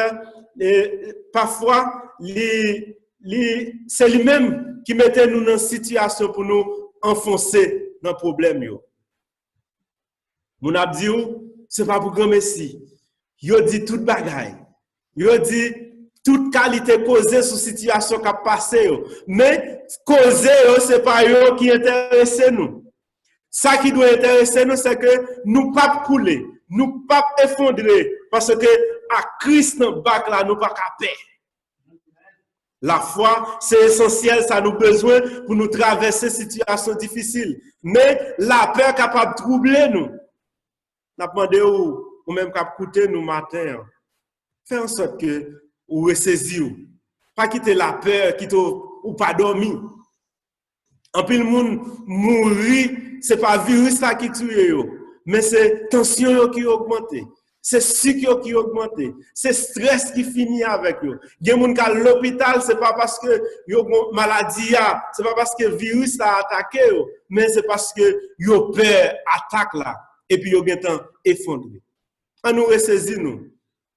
e, pafwa, li, li, se li menm ki mete nou nan sitiyasyon pou nou anfonse nan pwoblèm yo. Moun ap di w, se pa pou granmesi. Yo di tout bagay. Yo di tout kalite koze sou sitiyasyon k ap pase yo. Men, koze yo, se pa yo ki enterese nou. Sa ki dwe enterese nou, se ke nou p ap koule, nou p ap efondre, paske ak Kris nan bak la, nou pa ka pè. Lafwa, se esansyèl sa nou bezwen pou nou travèse sitiyasyon difisil. Men, lapè kapab twouble nou. N ap mande w, ou menm k ap koute nou maten an, fè ansòt ke ou resezi w. Pa kite lapè kite w, ou pa dòmi. Anpil moun mouri, se pa viris la ki tiye yo, men se tansyon yo ki ogmante, se sik yo ki ogmante, se estrès ki fini avèk yo. Gen moun k al lopital, se pa paske yo gon maladi a, se pa paske viris la atake yo, men se paske yo pè atak la, epi yo gentan efondre. Ann nou resezi nou.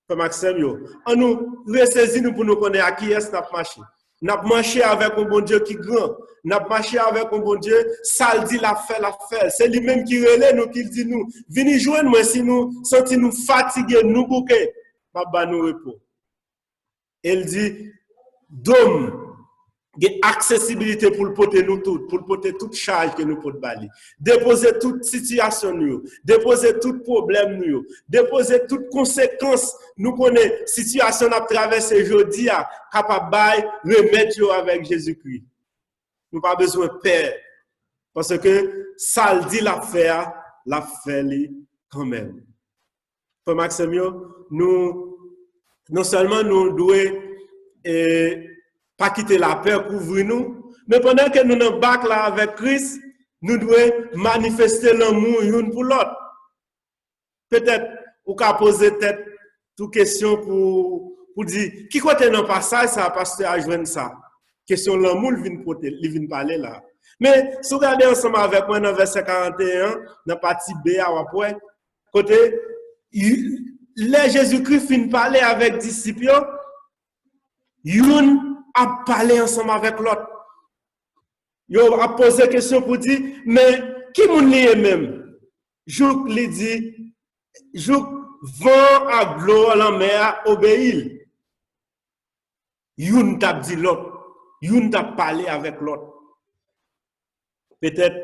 Frè m ak sè m yo, ann nou resezi nou pou nou konnen a kiyès n ap mache. N ap mache avèk yon Bondye ki gran. N ap mache avèk yon Bondye, sa l di l ap fè, l ap fè. Se li menm ki rele nou, ki di nou, vini jwenn mwen si nou santi nou fatige, nou bouke. M ap ba nou repo. E l di, do m gen aksesibilite pou l pote nou tout, pou l pote tout chaj ke nou pot ba li. Depoze tout sitiyasyon nou yo, depoze tout pwoblèm nou yo, depoze tout konsekans nou konnen sitiyasyon n ap travèse jodi a kapab bay, remèt yo avèk Jezikri. Nou pa bezwen pè, paske sa l di l ap fè a, l ap fè li kanmenm. Frè m ak sè m yo, nou, non sèlman nou dwe, e, pa kite lapè kouvri nou, men pandan ke nou nan bak la avèk Kris, nou dwe manifeste lanmou youn pou lòt. Petèt, ou ka poze tèt ou kesyon pou, pou di, ki kote nan pasaj sa pastè a jwenn sa? Kesyon lanmou l vin pote, li vin pale la. Men, si w gade ansanm avèk mwen nan vèsè karannteyen an, nan pati B a, w ap wè, kote, lè Jezikri fin pale avèk disip yo, Youn ap pale ansanm avèk lòt. Yo ap poze kesyon pou di, men ki moun li ye menm? Jouk li di, jouk van ak dlo lanmè a obeyi l. Youn t ap di lòt, youn t ap pale avèk lòt. Petèt,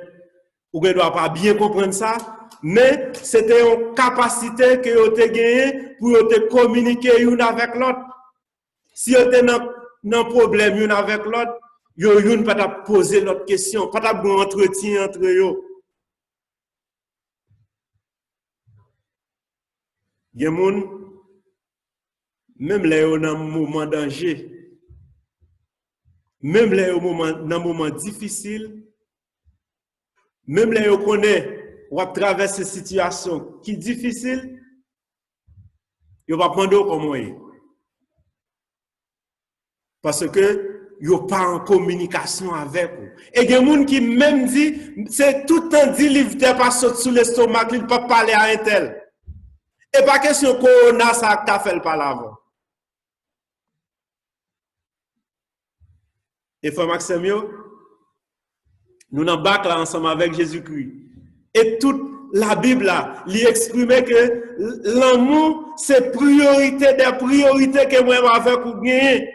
ou gen dwa pa byen konprann sa, men se te yon kapasite ke yo te genyen pou yo te kominike youn avèk lòt. Si yo te nan, nan pwoblèm youn avèk lòt, yo youn pa t ap poze lòt kesyon, pa t ap gen yon antretyen antre yo. Gen moun, menm lè yo nan moman danje, menm lè yo moman, nan moman difisil, menm lè yo konnen w ap travèse sitiyasyon ki difisil, yo p ap mande w kòman w ye. Paske yo pa an kominikasyon avèk ou. E gen moun ki menm di, se tout tan di liv tè pa sot sou lestomak li, li p ap pale a entèl. E pa kesyon kowona sa k ta fè l pale avè w. E frè m ak sè m yo, nou nan bak la ansanm avèk Jezikri. E tout Labib la, li eksprime ke lanmou se priyorite dè priyorite ke mwen avèk ou genyen.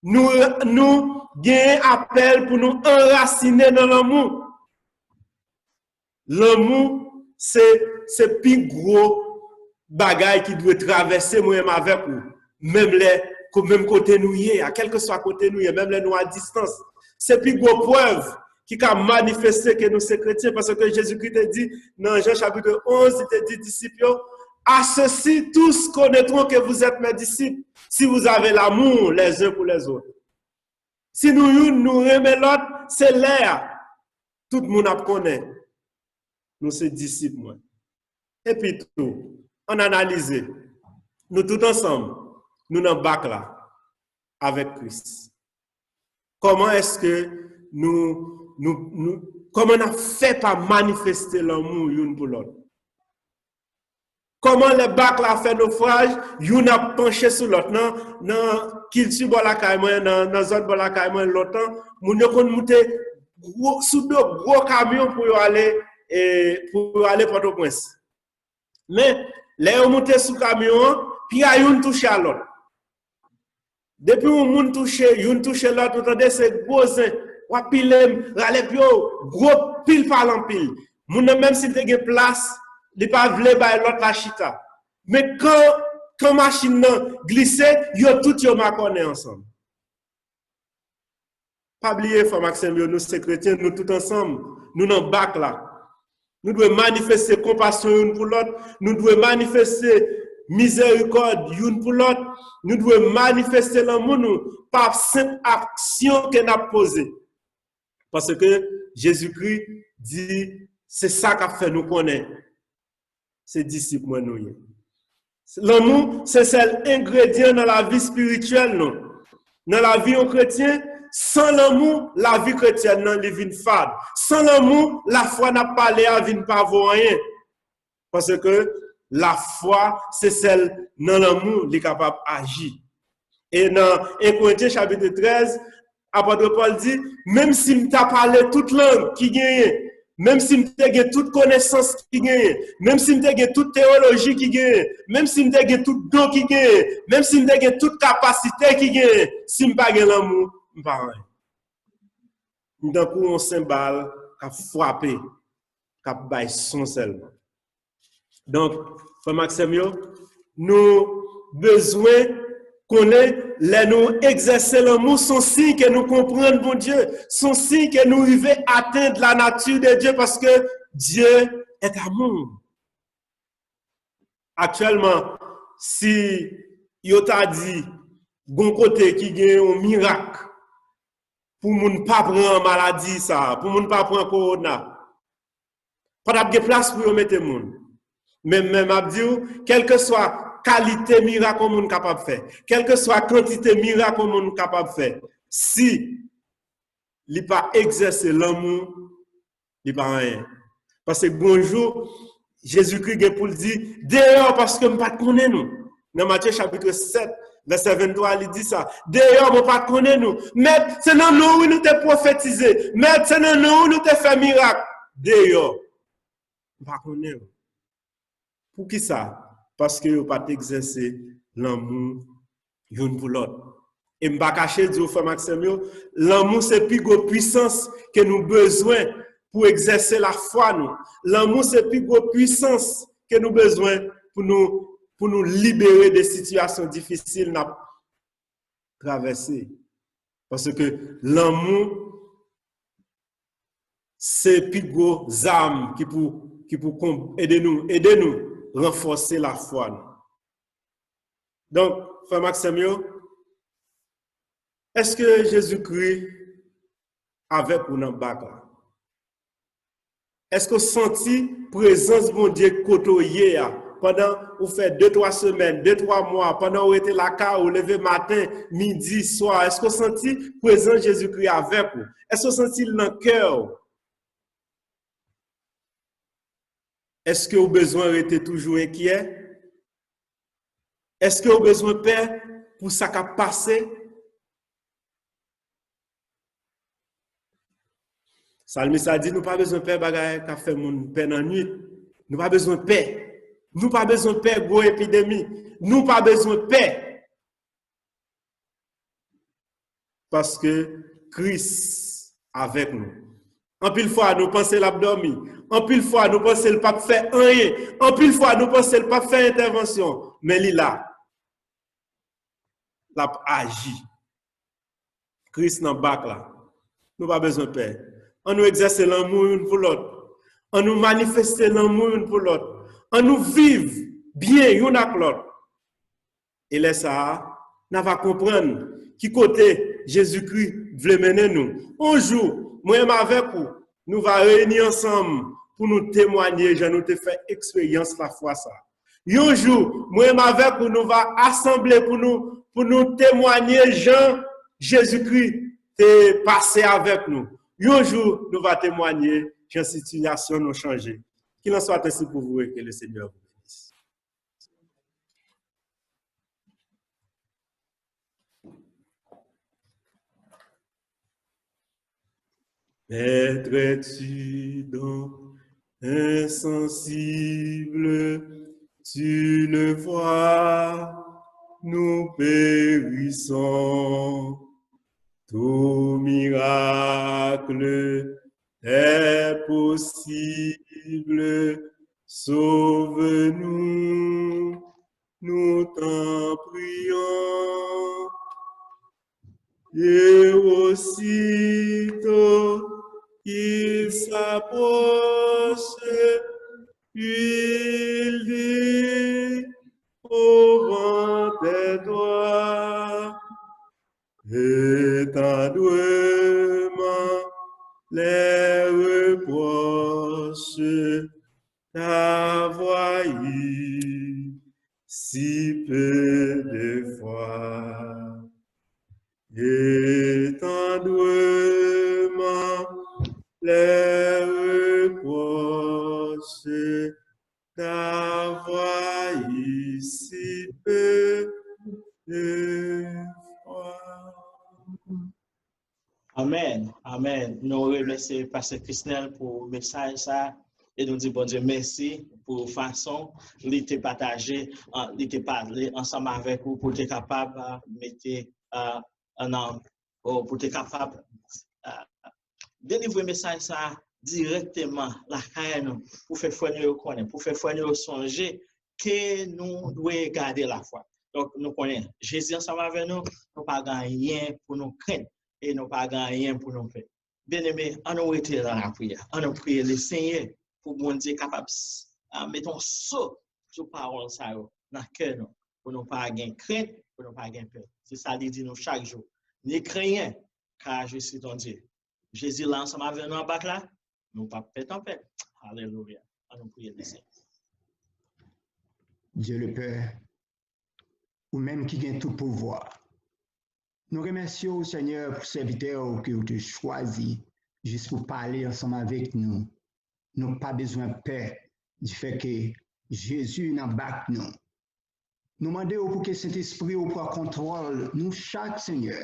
Nou, nou genyen apèl pou nou anrasinen nan lanmou. Lanmou, se, se pi gwo bagay ki dwe travèse mwen menm avèk ou. Menm lè, ko-, menm kote nou ye a, kèlkeswa kote nou ye, menm lè nou a distans. Se pi gwo prèv ki ka manifeste ke nou se kretyen, paske Jezikri te di, nan Jan chapit onz, li te di disip yo, à ceux-ci, tous connaîtront que vous êtes mes disciples, si vous avez l'amour les uns pour les autres. Si nou youn, nou renmen lòt, se lè a tout moun ap konnen nou se disip mwen. Epi tou, ann analize, nou tout ansanm, nou nan bak la avèk Kris. Kòman èske nou, nou, nou, kòman n ap fè pa manifeste lanmou youn pou lòt? Kòman lè bak la fè nofraj, youn ap panche sou lòt? Nan, nan kilti bò lakay mwen, nan, nan zòn bò lakay mwen, lontan, moun yo konn moute gwo, sou do gwo kamyon pou yo ale, e, pou yo ale Pòtoprens. Men, lè yo moute sou kamyon an, pye a youn touche a lòt. Depi yon moun touche, youn touche lòt, ou tande se gwo zen, w ap pile m, rale pye w, gwo pil pale anpil. Moun nan, menm si l te gen plas, li pa vle bay lòt la chita. Men kan, kan machin nan glise, yo tout yo makònen ansanm. Pa bliye, frè m ak sè m yo, nou se kretyen, nou tout ansanm, nou nan bak la. Nou dwe manifeste konpasyon youn pou lòt, nou dwe manifeste mizerikòd youn pou lòt, nou dwe manifeste lanmou nou pa senp aksyon ke n ap poze. Paske Jezikri di, se sa k ap fè nou konnen se disip mwen nou ye. Lanmou se sèl engredyan nan lavi espirityèl nou. Nan lavi yon kretyen, san lanmou, lavi kretyèn nan li vin fad. San lanmou, lafwa n ap pale a vin pa vo anyen. Paske lafwa se sèl nan lanmou li kapab aji. E nan en Korentyen chapit trèz, apot Pòl di, menm si m ta pale tout lang ki genyen, menm si m te gen tout konesans ki genyen, menm si m te gen tout teyoloji ki genyen, menm si m te gen tout don ki genyen, menm si m te gen tout kapasite ki genyen, si m pa gen lanmou, m pa anyen. M tankou yon senbal k ap frape, k ap bay son sèlman. Donk, frè m ak sè m yo, nou bezwen konnen lè nou egzèse lanmou, se yon siy ke nou konprann Bondye, se yon siy ke nou rive atteindre la nature de Dieu, paske Dieu est amour. Aktyèlman, si yo ta di gon kote ki gen yon mirak pou moun pa pran maladi sa, pou moun pa pran kowona, pa t ap gen plas pou yo mete moun. Men, men m ap di w, kèlkeswa kalite mirak yon moun kapab fè, kèlkeswa kantite mirak yon moun kapab fè, si li pa egzèse lanmou, li pa anyen. Paske gon jou, Jezikri gen pou l di, deyò, paske m pa t konnen nou. Nan Matye chapit sèt, Vèsè venntwa, li di sa. Deyò, mwen pa t konnen nou. Mèt, se nan non w nou te pwofetize. Mèt, se nan non w nou te fè mirak. Deyò, mwen pa konnen w. Poukisa? Paske yo pa t egzèse lanmou youn pou lòt. E m pa kache di w, frè m ak sè m yo, lanmou se pi gwo pwisans ke nou bezwen pou egzèse lafwa nou. Lanmou se pi gwo pwisans ke nou bezwen pou nou, pou nou libere de sitiyasyon difisil n ap travèse. Paske lanmou se pi gwo zam ki pou, ki pou kon-, ede nou, ede nou ranfòse lafwa nou. Donk, frè m ak sè m yo, èske Jezikri avèk ou nan bak la? Èske w santi prezans Bondye kote w ye a? Pandan ou fè de, twa semèn, de, twa mwa, pandan w rete lakay ou, leve maten, midi, swa, èske w santi prezans Jezikri avèk ou? Èske w santi l nan kè w? Èske w bezwen rete toujou enkyè? Èske w bezwen pè pou sa k ap pase? Salmis la di nou pa bezwen pè bagay k ap fè moun pè nan nuit. Nou pa bezwen pè. Nou pa bezwen pè gwo epidemi. Nou pa bezwen pè. Paske Kris avèk nou. Anpil fwa, nou panse l ap dòmi. Anpil fwa, nou panse l p ap fè anyen. Anpil fwa, nou panse l p ap fè entèvansyon. Men li la. L ap aji. Kris nan bak la. Nou pa bezwen pè. Ann nou egzèse lanmou youn pou lòt. Ann nou manifeste lanmou youn pou lòt. Ann nou viv byen youn ak lòt. E lè sa a, n a va konprann ki kote Jezikri vle mennen nou. On jou, mwen menm avèk ou, nou va reyini ansanm pou nou temwanye jan nou te fè eksperyans lafwa sa a. Yon jou, mwen menm avèk ou, nou va asanble pou nou, pou nou temwanye jan Jezikri te pase avèk nou. Yon jou, nou va temwanye jan sitiyasyon nou chanje. Qu'il en soit ainsi pour vous et que le Seigneur vous bénisse. Être-tu donc insensible, tu le vois, nous périssons. Tout miracle est possible, sauve-nous, nous t'en prions. Et aussitôt qu'il s'approche, il dit au vent et toi, et tendrement les reproches d'avoir eu si peu de foi. Et tendrement les reproches d'avoir eu si peu de foi. Amèn, amèn. Nou remèsye Pastè Chrisnel pou mesaj sa a e nou di Bondye mèsi pou fason li te pataje, an, li te pale ansanm avèk ou pou l te kapab, a, mete, a, an, an, o, pou l te kapab, a, delivre mesaj sa a dirèkteman lakay nou, pou fè frè nou yo konnen, pou fè frè nou yo sonje ke nou dwe gade lafwa. Donk, nou konnen, Jezi ansanm avè nou, nou pa gen anyen pou nou krent e nou pa gen anyen pou nou pè. Byeneme, ann nou rete nan lapriyè. Ann nou priye Lesenyè pou Bondye kapab s-, a, mete yon so sou pawòl sa yo nan kè nou, pou nou pa gen krent, pou nou pa gen pè. Se sa li di nou chak jou. Ne craignez rien, car je suis ton Dieu. Jezi la ansanm avè nou nan bak la, nou p ap pè tanpèt. Alelouya. Ann nou priye Lesenyè. Dieu le Père, ou menm ki gen tout pouvwa. Nou remèsye w, Senyè, pou sèvitè w ke w te chwazi jis pou pale ansanm avèk nou. Nou pa bezwen pè, difè ke Jezi nan bak nou. Nou mande w pou ke Sentespri w pran kontwòl nou chak, Senyè,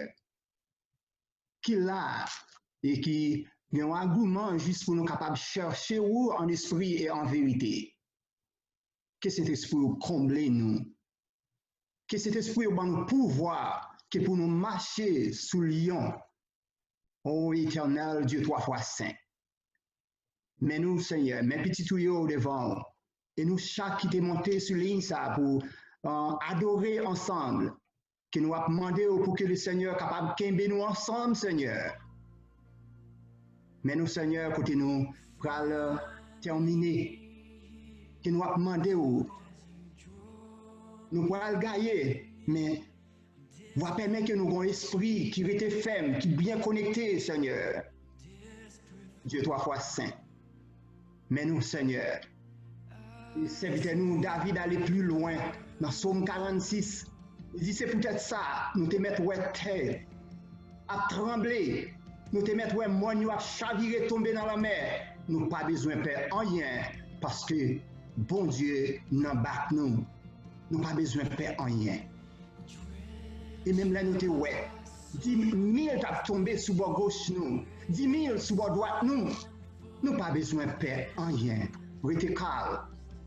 ki la e ki gen yon agouman jis pou nou kapab chèche w an espri e an verite. Ke Sentespri w konble nou. Ke Sentespri w ban nou pouvwa ke pou nou mache sou lyon. O Etènèl Dye twa fwa sen, men nou, Senyè, men pitit ou yo devan w, e nou chak ki te monte sou liy sa pou uh, adore ansanm, ke nou ap mande w pou ke le Senyè kapab kenbe nou ansanm, Senyè. Men nou, Senyè, kote nou pral tèmine, ke nou ap mande w, nou pral gaye, men w a pèmèt ke nou gon espri ki rete fèm, ki byen konekte, Senyè. Dye twa fwa sen. Men nou, Senyè. E sèvitè nou, David, ale pli lwen nan Sòm karannsis. Li di, se poutèt sa, nou te mèt wè tè ap tranble. Nou te mèt wè mòn yo ap chavire tonbe nan lanmè. Nou pa bezwen pè anyen, paske Bondye nan bak nou. Nou pa bezwen pè anyen. E menm lè nou te wè di mil t ap tonbe sou bò goch nou, di mil sou bò dwat nou, nou pa bezwen pè anyen. Rete kalm,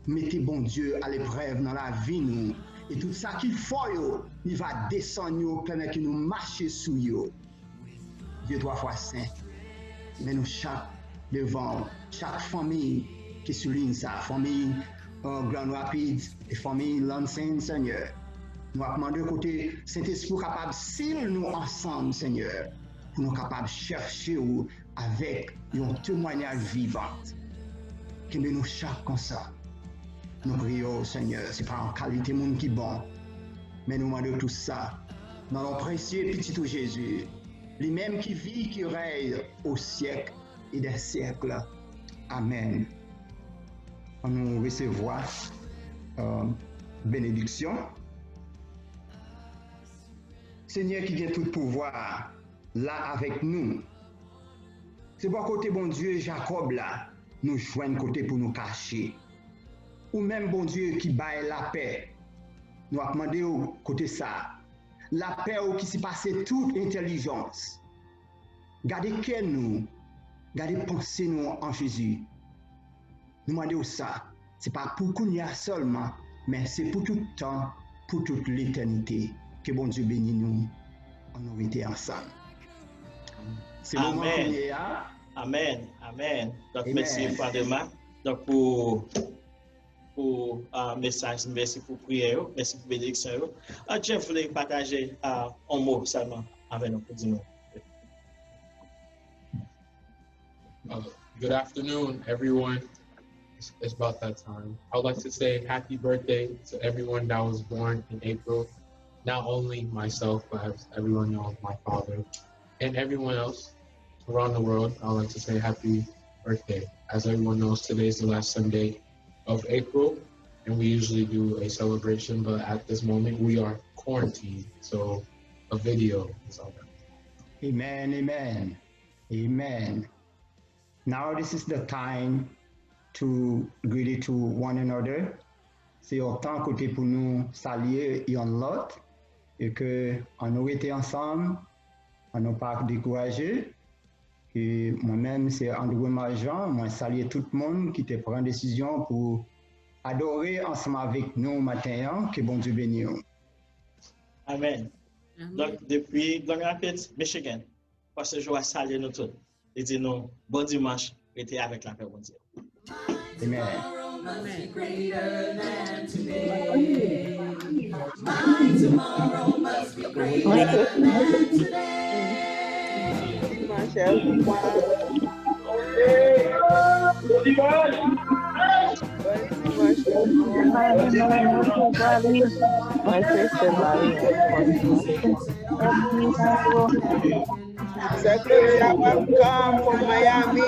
mete Bondye aleprèv nan lavi nou, e tout sa ki fò yo, li va desann yo, pèmèt ke nou mache sou yo. Dye twa fwa sen, men nou chak devan w, chak fanmi ki sou liy sa, fanmi uh, Grand Rapids e fanmi Lansing, Senyè. Nou ap mande kote Sentespri w kapab sil nou ansanm, Senyè, pou nou kapab chèche w avèk yon temwanyaj vivan. Kenbe nou chak konsa. Nou priye w, Senyè, se pa yon kalite moun ki bon, men nou mande w tout sa nan non presye Pitit ou Jezi, li menm ki viv, ki rèy o syèk e dè syèk. Amèn. Ann nou resevwa uh, benediksyon. Senyè ki gen tout pouvwa a, la avèk nou. Se bò kote Bondye Jakòb la, nou jwenn kote pou nou kache. Ou menm Bondye ki bay lapè, nou ap mande w kote sa. Lapè w ki sipase tout entèlijans. Gade kè nou, gade panse nou an Jezi. Nou mande w sa, se pa pou kounye a sèlman, men se pou tout tan, pou tout letènite. Ke Bondye beni nou. Ann nou rete ansanm. Se moman kounye a. Amèn. Amèn. Donk, mèsi, Fadema. Donk, pou, pou uh, mesaj, mèsi pou priyè yo, mèsi pou benediksyon yo. Uh, Jeff vle pataje uh, yon mo sèlman avè nou pou di nou. Uh, good afternoon, everyone. It's, it's about that time. I would like to say happy birthday to everyone that was born in April. Not only myself, but as everyone knows, my father and everyone else around the world. I would like to say happy birthday. As everyone knows, today is the last Sunday of April, and we usually do a celebration, but at this moment we are quarantined, so a video is all that. Amen, amen. Amen. Now this is the time to greet it to one another. Se yon tan kote pou nou salye yonn lòt e ke ann nou rete ansanm, ann nou pa dekouraje. E mwen menm se Andrew Marjan, mwen salye tout moun ki te pran desizyon pou adore ansanm avèk nou maten an. Ke Bondye beni w. Amèn. Donk, depi Grand Rapids, Michigan, Pastè Joas salye nou tout. Li di nou, bon dimanch, rete avèk lapè Bondye. Amen. Sè Gloria, welcome from Miami.